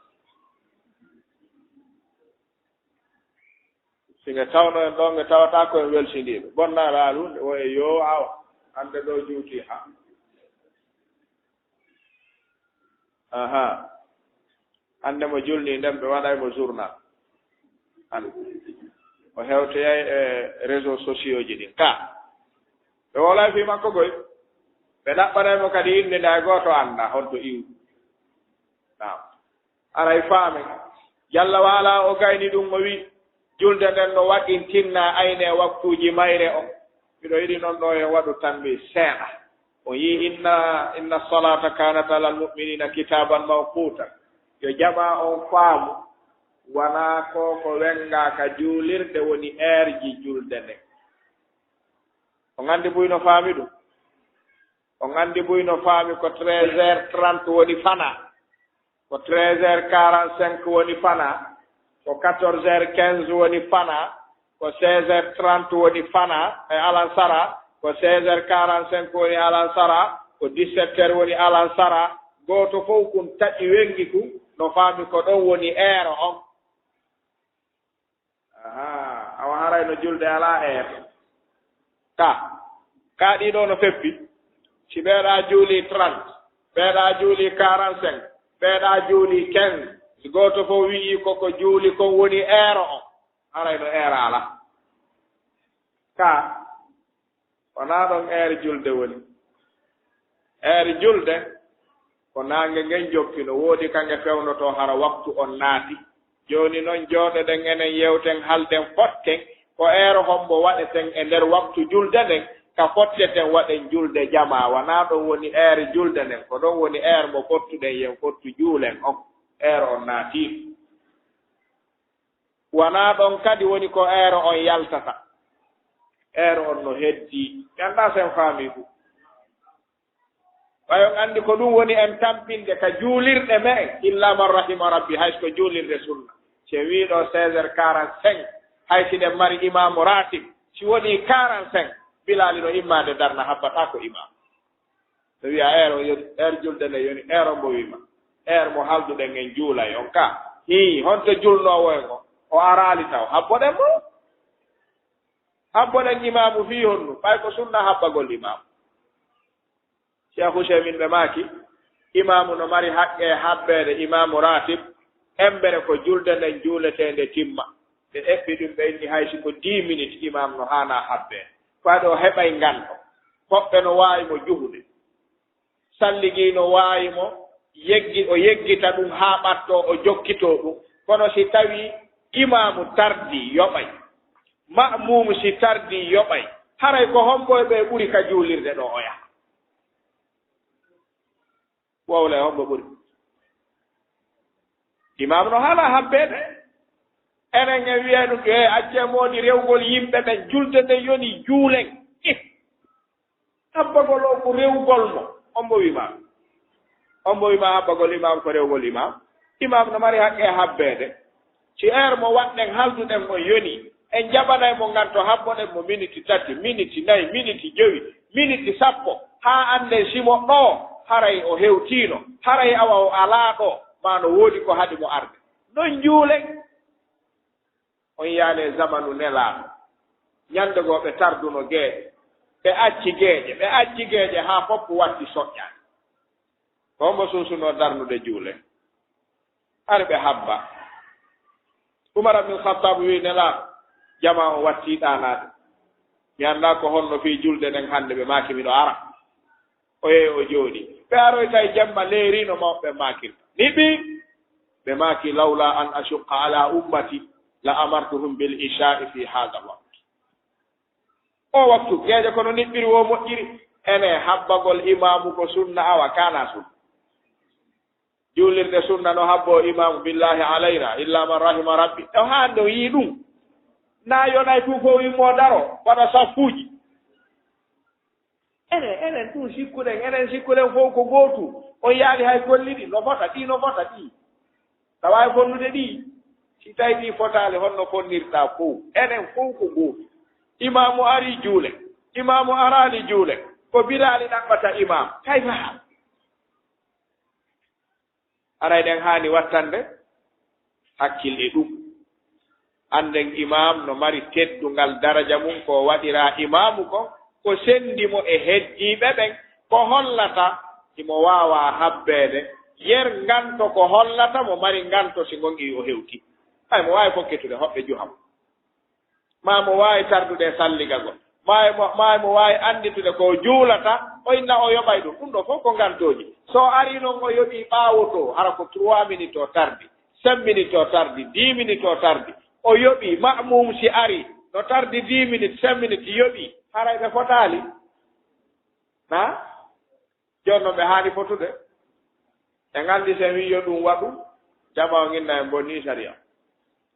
Si nge tawno en ɗo, nge tawata ko en welsindiiɓe. Bonnaa laalu nde, o e yo awa. Hannde ɗo juuti ha. Aha. Hannde mo julni nden, ɓe waɗay mo journal. An. O hewtoyay e réseaux sociaux ji ɗin. Ka. Ɓe wolay fii makko goy. Ɓe ɗaɓɓanay mo kadi innde nde hay gooto annda honto iwri. Naam. Aray faamen. Jalla wa ala o gayni ɗum, o wi'i, julde nden no waɗɗintinaa ayne waktuuji mayre on. Miɗo yiɗi non ɗo en waɗu tanbih seeɗa. O yi'i, "Inna, inna salata kanat alal mu'minina kitaban mawquta." Yo jamaa on faamu, wanaa ko ko wenngaa ka juulirde woni eerji julde nden. On anndi buy no faami ɗum? On anndi buy no faami ko treize heures trente woni fanaa? Ko treize heures quarante-cinq woni fanaa, ko quatorze heures quinze woni fanaa, ko seize heures trente woni fanaa e alansara, ko seize heures quarante-cinq woni alansara, ko dix-sept heures woni alansara. Gooto fof kun taƴi wenngi kun, no faami ko ɗon woni heure on. Ahaa, awa haray no julde alaa heure. Ka, ka ɗiɗo no feppi. Si ɓeeɗa juuli trente, ɓeeɗa juuli quarante-cinq, ɓeeɗa juuli quinze, si gooto fof wi'i ko ko juuli kon woni heure on, haray no heure alaa. Ka, wonaa ɗon heure julde woni. Heure julde ko naange ngen jokki, no woodi ka nge fewnotoo hara waktu on naati. Jooni non jooɗoɗen enen yewten, halden, fotten ko heure hombo waɗeten e nder waktu julde nden, ka fotteten waɗen julde jamaa. Wonaa ɗon woni heure julde nden, ko ɗon woni heure mo fottuɗen yen fottu juulen on, heure on naati. Wonaa ɗon kadi woni ko heure on yaltata. Heure on no heddii. Mi anndaa si en faamii ɗum. Ɓay on anndi ko ɗum woni en tampinde ka juulirɗe me'en, illa man rahima rabbi, hay so ko juulirde sunna. Si en wii ɗo seize heures quarante-cinq, hay si ɗen mari imaamu ratib, si wonii quarante-cinq, Bilaali no immaade darna, habbataa ko imaam. Ɓe wi'a heure o yoni, heure julde nde yoni, heure o mbo wi'ma, heure mo halduɗen en juulay on ka. Hii, honto julnoowo en o? O araali taw. Habboɗen mo? Habboɗen imaamu fii honnu? Ɓay ko sunna habbagol imaamu. Cheikh Ousaymin ɓe maaki, imaamu no mari haqqe habbeede imaamu ratib, embere ko julde nden juuleteende timma. Ɓe eɓɓi ɗum, ɓe inni hay si ko dix minutes imam no haanaa habbee. Ko waɗi o heɓay nganto. Hoɓɓe no waawi mo juhude. Salligi no waawi mo, yeggi-, o yeggita ɗum haa ɓattoo, o jokkitoo ɗum. Kono si tawii imaamu tardii, yoɓay. Ma'muumu si tardii, yoɓay. Haray ko hombo e ɓe ɓuri ka juulirde ɗo o yaha? Wowle hombo ɓuri? Imam no haanaa habbeede. Enen en wi'ay ɗum, "E, accee moodi rewgol yimɓe ɓen, julde nden yoni juulen." Ih! Habbagol o ko rewgol mo. Hombo wi'ma? Hombo wi'ma habbagol imam ko rewgol imam? Imam no mari haqqe habbeede. Si heure mo waɗɗen halduɗen mo yoni, en jaɓanay mo nganto, habboɗen mo miniti tati, miniti nayi, miniti jowi, miniti sappo, haa annden si mo ɗo, haray o hewtiino, haray awa o alaa ɗo, maa no woodi ko haɗi mo arde. Non juulen. On yaani e zamanu Nelaaɗo. Ñande goo ɓe tarduno geeƴe, ɓe acci geeƴe, ɓe acci geeƴe haa fof watti soƴƴaani. Ko hombo suusunoo darnude juule? Hari ɓe habba. Umar ibn Khattab wi'i Nelaaɗo, jamaa on wattii ɗaanaade. Mi anndaa ko honno fii julde nden hannde, ɓe maaki miɗo ara. O yehi o jooɗi. Ɓe aroyta e jemma leerino mawɓe maakirta. Niɓɓi, ɓe maaki, "Lawla an ashuqqa ala ummati la amartuhum bil isha'i fi hadha al waqt." O waktu, geeƴe kono niɓɓiri wo moƴƴiri. Ene habbagol imaamu ko sunna, awa kana sunna. Juulirde sunna no habbo imaamu, billahi alayna, illa man rahima rabbi. O haa no yii ɗum. Na yonay tun fof immo daro, waɗa saffuuji. Enen, enen ɗum sikkuɗen, enen sikkuɗen fof ko gootu. On yaali hay golli ɗi, no fota ɗi, no fota ɗi. Tawa e fonnude ɗi. Si tawi ɗi fotaali, honno fonnirta fof? Enen fof ko gootu. Imaamu ari juule. Imaamu araali juule. Ko Bilaali ɗaɓɓata imaam. Kayfa hal? Aray ɗen haani wattande hakkil e ɗum. Annden imaam no mari teddungal daraja mum, ko waɗiraa imaamu kon, ko senndi mo e heddiiɓe ɓen, ko hollata himo waawaa habbeede, yer nganto ko hollata mo mari nganto si ngon iwi o hewti. Hay mo waawi fokketude hoɓɓe juha mo. Maa mo waawi tardude e salligagol. Maa mo, maa mo waawi annditude ko o juulata, o inna o yoɓay ɗum. Ɗum ɗo fof ko ngantooji. So o arii non o yoɓii ɓaawo to, hara ko trois minutes o tardi, cinq minutes o tardi, dix minutes o tardi. O yoɓii, ma'muum si arii, no tardi dix minutes, cinq minutes, yoɓii, haray ɓe fotaali. Na? Jooni non ɓe haani fotude. En anndi si en wi'i yo ɗum waɗu, jama o inna en bonnii sariya.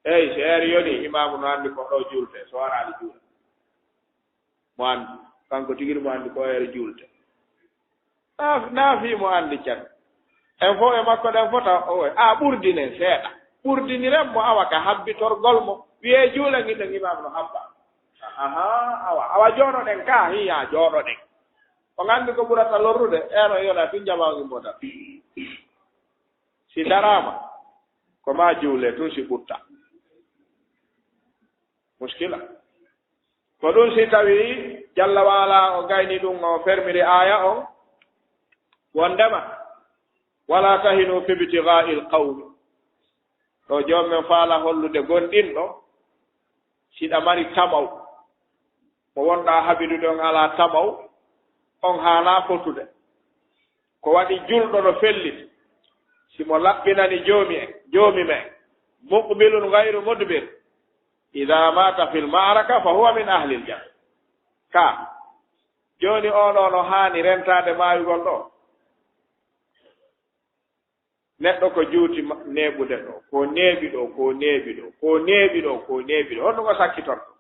Eey, si heere yoni, imaamu no anndi ko ɗo juulte, so waraali juula. Mo anndi, kanko tigi mo anndi ko heere juulte. Naa, naa fii mo anndi Ceerno. En fof e makko ɗen fota, o wi'a, a ɓurdinen seeɗa. Ɓurdiniren mo awa ka habbitorgol mo. Wiyee juulen inɗen imaamu no habba. Ahaa, awa, awa jooɗoɗen ka, hiya jooɗoɗen. On anndi ko ɓurata lorrude, eeno yona tun jama on immota. Si daraama, ko maa juulee tun si ɓutta. Muskila. Ko ɗun si tawi jalla wa ala o gayni ɗun, o fermiri aaya on, wondema, "Wala tahinu fi ibtigha'il qawmi." Ɗo joom men faala hollude gomɗinɗo, si ɗa mari tamaw, mo wonɗaa habidude on alaa tamaw, on haanaa fotude. Ko waɗi julɗo no felliti, si mo laɓɓinani joomi en, joomi men, muqbilun ghayru mudbir, idha mata fil ma'raka fa huwa min ahlil janna. Ka, jooni oo ɗoo no haani rentaade maayugol ɗoo? Neɗɗo ko juuti ma-, neeɓude ɗoo, ko neeɓi ɗoo, ko neeɓi ɗoo, ko neeɓi ɗoo, ko neeɓi ɗoo. Honno ngo sakkitorto?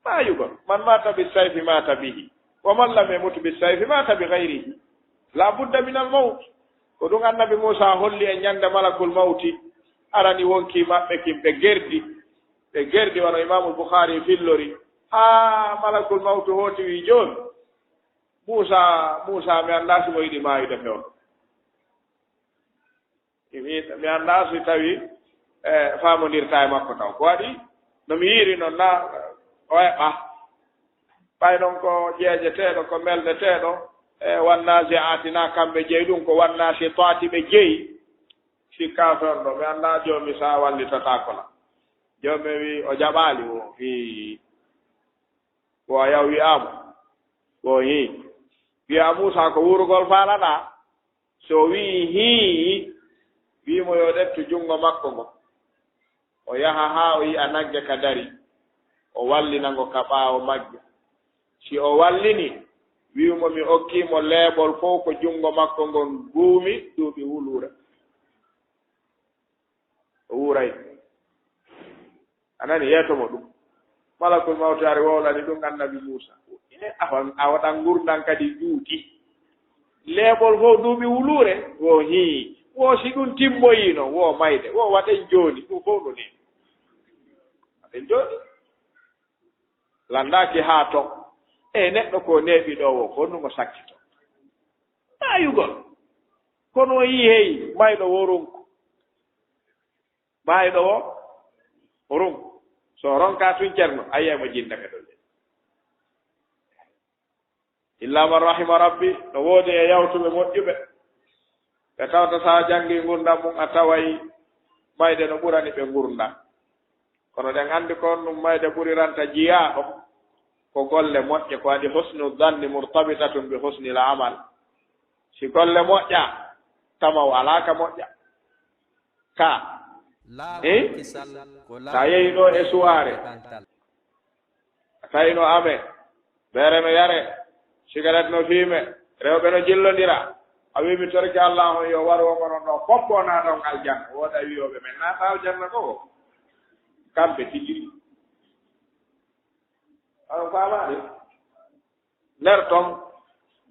Maayugol. Man mata bi sayfi mata bihi. Wa man lam yamut bi sayfi mata bi ghayrihi. La budda min al mawt. Ko ɗum Annabi Muusaa holli en ñande malakul mawti arani wonkii maɓɓe kin, ɓe gerdi. Ɓe gerdi, wano Imaamul Bukhaari fillori. Haa malakul mawtu hooti wi, "Joomi, Muusaa, Muusaa, mi anndaa si mo yiɗi maayude fewndo." Mi, mi anndaa si tawi, eh, faamondirtaa e makko taw. Ko waɗi, no mi yiiri non na o eɓɓa. Ɓay non ko jeejeteeɗo, ko melneteeɗo, e wannaazi'aati na kamɓe jeyi ɗum, ko wannaasitaati ɓe jeyi. Sikkaa fewndo, mi anndaa joomi sa wallitataako la. Joomi wi o jaɓaali wo, hii. Wo a yaw wi'aama. Wo hii. Wi'a Muusaa ko wuurugol faalaɗaa. So o wi'i hii, wi'i mo yo ƴettu junngo makko ngo. O yaha haa o yi'a nagge ka dari. O wallina ngo ka ɓaawo magge. Si o wallini, wi'u mo mi okkii mo leeɓol fow ko junngo makko ngon guumi duuɓi wuluure. O wuuray. A nani, yeeto mo ɗum. Malakul mawti ari wowlani ɗum Annabi Muusa. E, awa, awa ɗan ngurndan kadi juuti. Leeɓol fof duuɓi wuluure. Wo hii. Wo si ɗum timmoyiino, wo mayde. Wo waɗen jooni. Ɗum fof no nii. Waɗen jooni. Lanndaaki haa ton. E neɗɗo ko neeɓi ɗo wo, ko ɗum o sakkito. Maayugol. Kono o yii hey, mayɗo wo ronku. Maayɗo wo, o ronku. So o ronkaa tun Ceerno, a yi'ay mo jinna ka dow leydi. Illaa man rahima rabbi, no woodi e yawtuɓe moƴƴuɓe. Ɓe tawata so a janngii ngurndan mum, a taway mayde no ɓurani ɓe ngurndan. Kono ɗen anndi ko on ɗum mayde ɓuriranta jiyaaɗo. Ko golle moƴƴe, ko waɗi husnu dhanni murtabitatun bi husnil amal. Si golle moƴƴa, tamaw alaa ka moƴƴa. Ka. Eh? Sa yehi ɗo e suwaare, a tawi no ame, beere no yare, sigaret no fiime, rewɓe no jillondira. A wi mi torki Allah on yo waru on onon ɗo foppo na ɗon aljanna. Wooda wi'ooɓe men naata aljanna ko kamɓe tigi. A faamaade? Nder ton,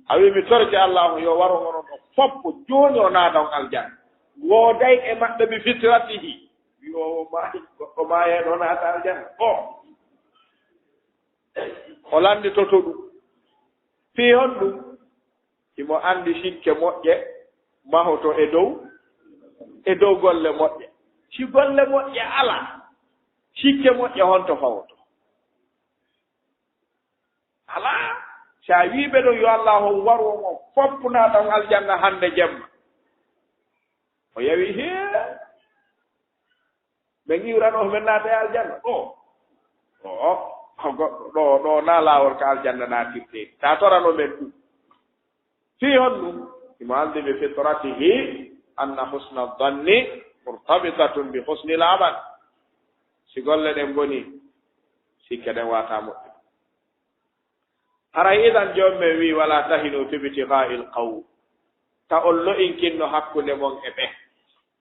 a wi mi torki Allah on yo waru on onon ɗo foppo jooni o naata on aljanna. Wooday e maɓɓe bi fitratihi. Wi'oowo maayi, goɗɗo maaye ɗo naata aljanna. O. O lannditoto ɗum. Fii honɗum? Himo anndi sikke moƴƴe mahoto e dow, e dow golle moƴƴe. Si golle moƴƴe alaa, sikke moƴƴe honto fawoto? Alaa. Si a wii ɓe ɗon yo Allah on waru on, on foppu naata on aljanna hannde jemma. O yawi hee. Ɓe ngiwrano men naata e aljanna. Ɗo. Ɗo. Ko goɗɗo ɗo, ɗo na laawol ka aljanna naatirte. Ta torano men ɗum. Fii honɗum? Himo anndi bi fitratihi anna husna dhanni murtabitatun bi husnil amal. Si golle ɗen boni, sikke ɗen wata moƴƴi. Haray idan joom men wi, "Wala tahinu fi ibtigha'il qawm." Ta on lo'inkinno hakkunde mon e ɓe.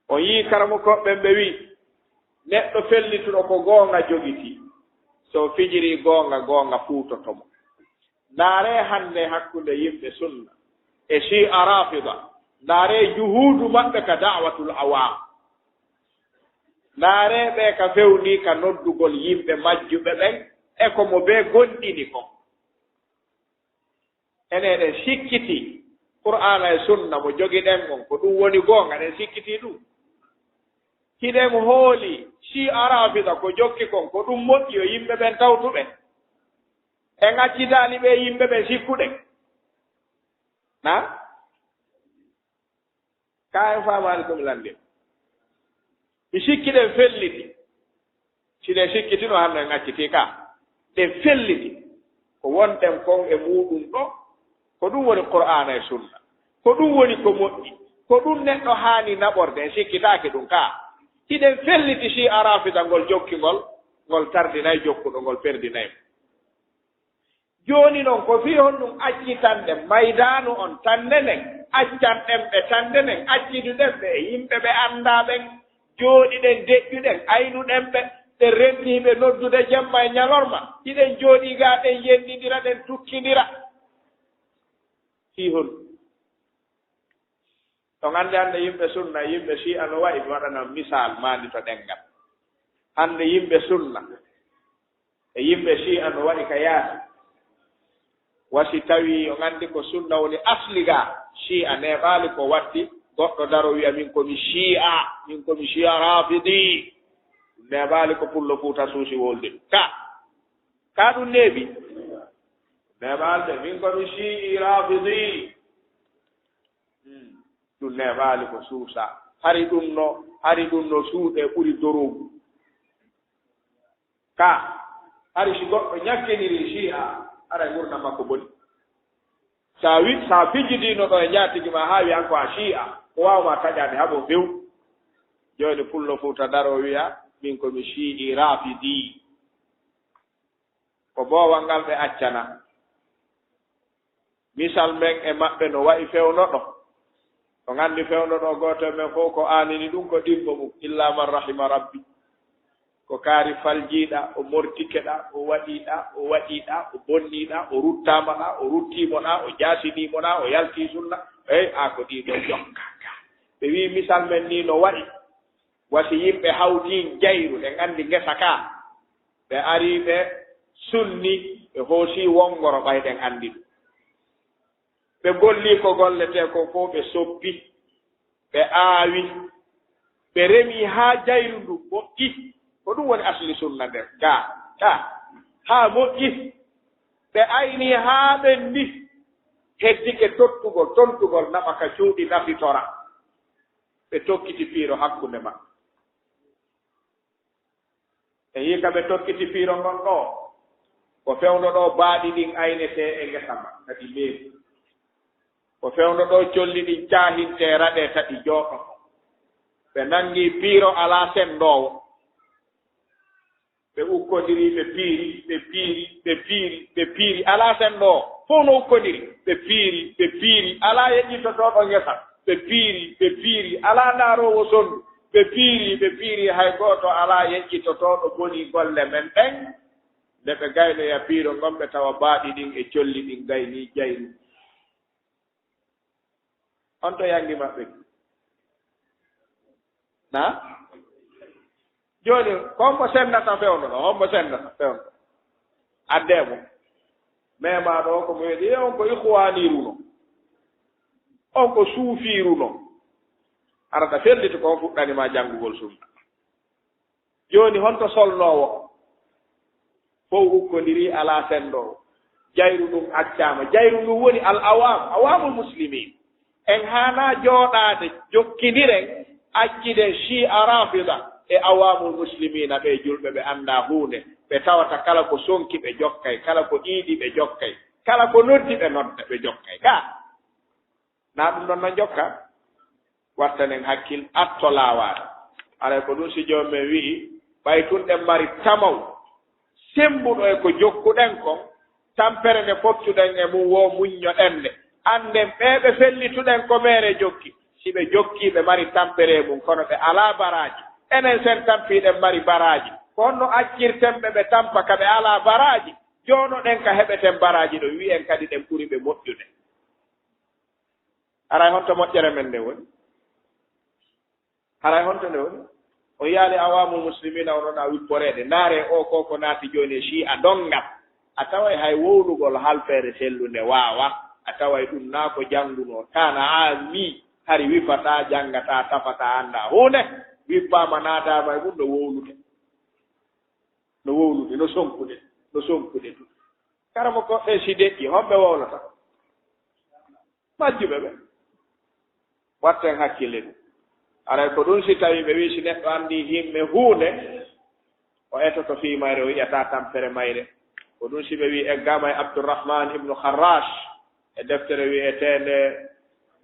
On yii karamokooɓe ɓen ɓe wi, neɗɗo fellituɗo ko goonga jogitii. So fijiri goonga, goonga fuutoto mo. Ndaaree hannde hakkunde yimɓe sunna e Shi'a Rafida. Ndaaree juhuudu maɓɓe ka da'watul awaam. Ndaaree ɓe ka fewndii ka noddugol yimɓe majjuɓe ɓen e ko mo ɓe gondini kon. Enen eɗen sikkitii Qur'aana e Sunna mo jogiɗen on, ko ɗum woni goonga, eɗen sikkitii ɗum. Hiɗen hooli Shi'a Rafida ko jokki kon, ko ɗum moƴƴi yo yimɓe ɓen tawtu ɓe. En accidaali ɓe yimɓe ɓen sikkuɗen. Na? Ka en faamaali ko mi lanndii. Mi sikki ɗen felliti. Si ɗen sikkitino hannde en accitii ka. Ɗen felliti. Ko wonɗen kon e muuɗum ɗo, ko ɗum woni Qur'aana e Sunna. Ko ɗum woni ko moƴƴi. Ko ɗum neɗɗo haani naɓorde, en sikkitaaki ɗum ka. Hiɗen felliti Shi'a Rafida ngol jokki ngol, ngol tardinay jokkuɗo, ngol perdinay mo. Jooni non, ko fii honɗum accitanɗen maydaanu on tannde nden, accanɗen ɓe tannde nden, acciduɗen ɓe e yimɓe ɓe anndaa ɓen, jooɗiɗen, deƴƴuɗen, aynuɗen ɓe, ɓe rentii ɓe noddude jemma e ñalorma, hiɗen jooɗii gaa ɗen yenndindira, ɗen tukkindira? Fii honɗum? On anndi hannde yimɓe sunna, yimɓe Shi'a no wa'i, mi waɗana on misaal maandito ɗemngal. Hannde yimɓe sunna e yimɓe Shi'a no wa'i ka yaasi. Wa si tawii on anndi ko sunna woni asli gaa, Shi'a neeɓaali ko watti goɗɗo daro wi'a min ko mi Shi'a, min ko mi Shi'a Rafidi. Neeɓaali ko Pullo Fuuta Suusi wolde. Ka, ka ɗum neeɓi. Neeɓaali de, min ko mi Shi'i Rafidi. Hmm. Ɗum neeɓaali ko suusa. Hari ɗum no, hari ɗum no suuɗe ɓuri dorogu. Ka, hari si goɗɗo ñakkinirii Shi'a, haray ngurndan makko boni. Sa wi-, sa fijjidiino ɗo e njaatigi ma haa wi an ko a Shi'a, ko waaw ma taƴaade habo few. Jooni Pullo Fuuta daroo wi'a, min ko mi Shi'i Rafidi. Ko boowal ngal ɓe accana. Misal men e maɓɓe no wa'i fewndo ɗo. On anndi fewndo ɗo, gooto e men fow ko aanini ɗum ko ɗimmo mum, illa man rahima rabbi. Ko kaari faljiiɗa, o mortike ɗa, o waɗii ɗa, o waɗii ɗa, o bonnii ɗa, o ruttaama ɗa, o ruttiimo ɗa, o jaasinii mo ɗa, o yaltii sunna. Hey, a ko ɗii ɗo jokka ka. Ɓe wi'i misal men nii no wa'i. Wa si yimɓe hawtii njayru, en anndi ngesa ka. Ɓe arii ɓe sunni, ɓe hoosii wongoro ɓay ɗen anndi ɗum. Ɓe gollii ko golletee ko fow, ɓe soppi, ɓe aawi, ɓe remii haa jayru ndu moƴƴi. Ko ɗum woni asli sunna nder gaa, gaa. Haa moƴƴi. Ɓe aynii haa ɓenni. Heddike tottugol, tontugol naɓa ka cuuɗi nafitora. Ɓe tokkiti piiro hakkunde maɓɓe. E hii ka ɓe tokkiti piiro ngon ɗo, Ko fewndo ɗo baaɗi ɗin aynetee e ngesa ma, taƴi meeku. Ko fewndo ɗo colli ɗin caahintee raɗee, taƴi jooɗo. Ɓe nanngii piiro alaa senndoowo. Ɓe ukkondirii, ɓe piiri, ɓe piiri, ɓe piiri, ɓe piiri, alaa senndoowo. Fof no ukkondiri. Ɓe piiri, ɓe piiri, alaa yeƴƴitotooɗo ngesa. Ɓe piiri, ɓe piiri, alaa ndaaroowo sonndu. Ɓe piiri, ɓe piiri, hay gooto alaa yeƴƴitotooɗo bonii golle men ɗen. Nde ɓe gaynoya piiro ngon, ɓe tawa baaɗi ɗin e colli ɗin gaynii jayri. On to yanngi maɓɓe? Na? Jooni, ko hombo senndata fewndo ɗo? Hombo senndata fewndo? Addee mo. Memaa ɗo ko mo weɗi, on ko ikhwaaniiru no. On ko suufiiru no. Arata felliti ko fuɗɗani ma janngugol sunna. Jooni, honto solnoowo? Fow ukkondirii, alaa senndoowo. Jayru ndun accaama. Jayru ndun woni al awam, awamul muslimin. En haanaa jooɗaade, jokkindiren, acciden Shi'a Rafida e awamul muslimina, ɓe julɓe, ɓe anndaa huunde. Ɓe tawata kala ko sonki ɓe jokkay, kala ko iidi ɓe jokkay, kala ko noddi ɓe nodda, ɓe jokkay. Ka na ɗum ɗon no jokka? Wattanen hakkil, atto laawaade. Aray ko ɗum si joom men wi'i, ɓay tun ɗen mari tamaw sembuɗo e ko jokkuɗen kon, tampere nde fottuɗen e mum woo muññoɗen nde. Annden ɓee ɓe fellituɗen ko meere jokki. Si ɓe jokkii, ɓe mari tampere e mum, kono ɓe alaa baraaji. Enen sen tampiiɗen mari baraaji. Ko honno accirten ɓe ɓe tampa ka ɓe alaa baraaji? Joonoɗen ka heɓeten baraaji ɗon, wi'en kadi ɗen ɓuri ɓe moƴƴude. Haray honto moƴƴere men nde woni? Haray honto nde woni? O yaali awaamu muslimiina, o nana wipporeede. Ndaaree o ko, ko naati jooni e Shi'a donngal. A taway hay wowlugol halfeere sellunde waawa. A taway ɗum naa ko janngunoo, taa na aami, hari wifataa, janngataa, tafataa, anndaa huunde. Wippaama, naataama e mum, no wowlude. No wowlude, no sonkude, no sonkude. Karamoko ɓe si deƴƴi, homɓe wowlata? Majjuɓe ɓe. Watten hakkille ɗum. Aray ko ɗum si tawi ɓe wi'i si neɗɗo anndi himme huunde, o etoto fii mayre, o yi'ataa tampere mayre. Ko ɗum si ɓe wi'i eggaama e Abdurrahman ibnu Kharrash e deftere wi'eteende,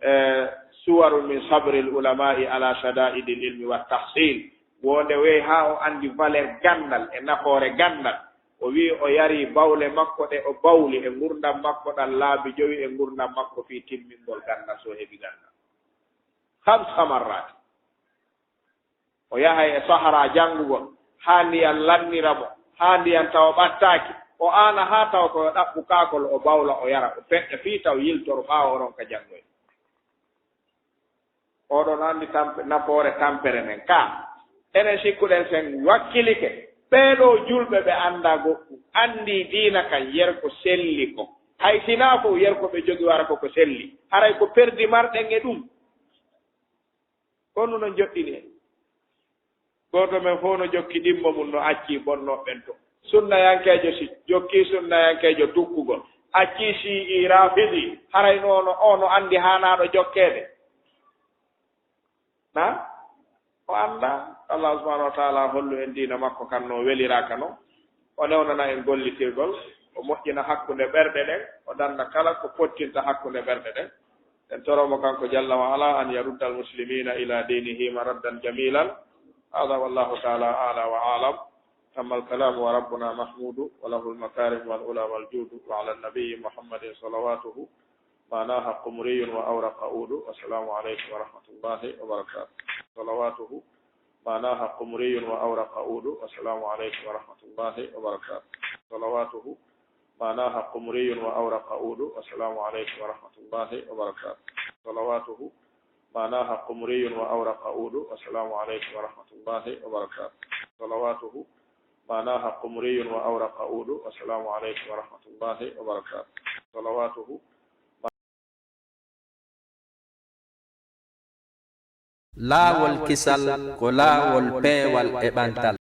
eh, Suwarun min Sabril Ulama'i ala Shada'idil Ilmi wa Tahsil. Wonde wey haa o anndi valeur ganndal e nafoore ganndal. O wi'i o yari bawle makko ɗe o bawli e ngurndan makko ɗan laabi jowi e ngurndan makko fii timmingol ganndal, so o heɓi ganndal. Hamsa marrat. O yahay e sahara janngugol, haa ndiyan lannira mo, haa ndiyan tawa ɓattaaki. O aana haa tawa ko yo ɗaɓɓu kaakol, o bawla, o yara, o feƴƴa fii taw yiltoro ɓaawo o ronka janngoy. Oɗon anndi tampe-, nafoore tampere nden. Ka, enen sikkuɗen sen wakkilike, ɓee ɗoo julɓe ɓe anndaa goɗɗum, anndii diina kan yer ko selli kon. Hay sinaa fow yer ko ɓe jogi wara ko ko selli. Haray ko perdi marɗen e ɗum. Ko ɗum no joɗɗini en. Gooto men fow no jokki ɗimmo mum, no accii bonnooɓe ɓen to. Sunnayankeejo si jokkii sunnayankeejo tukkugol, accii Shi'i Rafidi, haray no, no, o no anndi haanaaɗo jokkeede? Na? O anndaa. Allah subhanahu wa ta'ala hollu en diina makko kan no weliraaka non. O newnana en gollitirgol, o moƴƴina hakkunde ɓerɗe ɗen, o dannda kala ko pottinta hakkunde ɓerɗe ɗen. En toro mo kanko jalla wa ala an yarudda al muslimina ila dinihi maraddan jamilan. Hada wallahu ta'ala a'la wa a'lam. Tammal kalam wa rabbuna mahmudu wa lahu al makarim wal ula wal judu wa ala nabiyyi Muhammadin salawatuhu ma naha qumriyun wa awraqa udu. Wassalamu alaikum wa rahmatullahi wa barakatuh. Salawatuhu ma naha qumriyun wa awraqa udu. Wassalamu alaikum wa rahmatullahi wa barakatuh. Salawatuhu ma naha qumriyun wa awraqa udu. Wassalamu alaikum wa rahmatullahi wa barakatuh. Salawatuhu ma naha qumriyun wa awraqa udu. Wassalamu alaikum wa rahmatullahi wa barakatuh. Salawatuhu ma naha qumriyun wa awraqa udu. Wassalamu alaikum wa rahmatullahi wa barakatuh. Salawatuhu. Laawol kisal ko laawol peewal e ɓantal.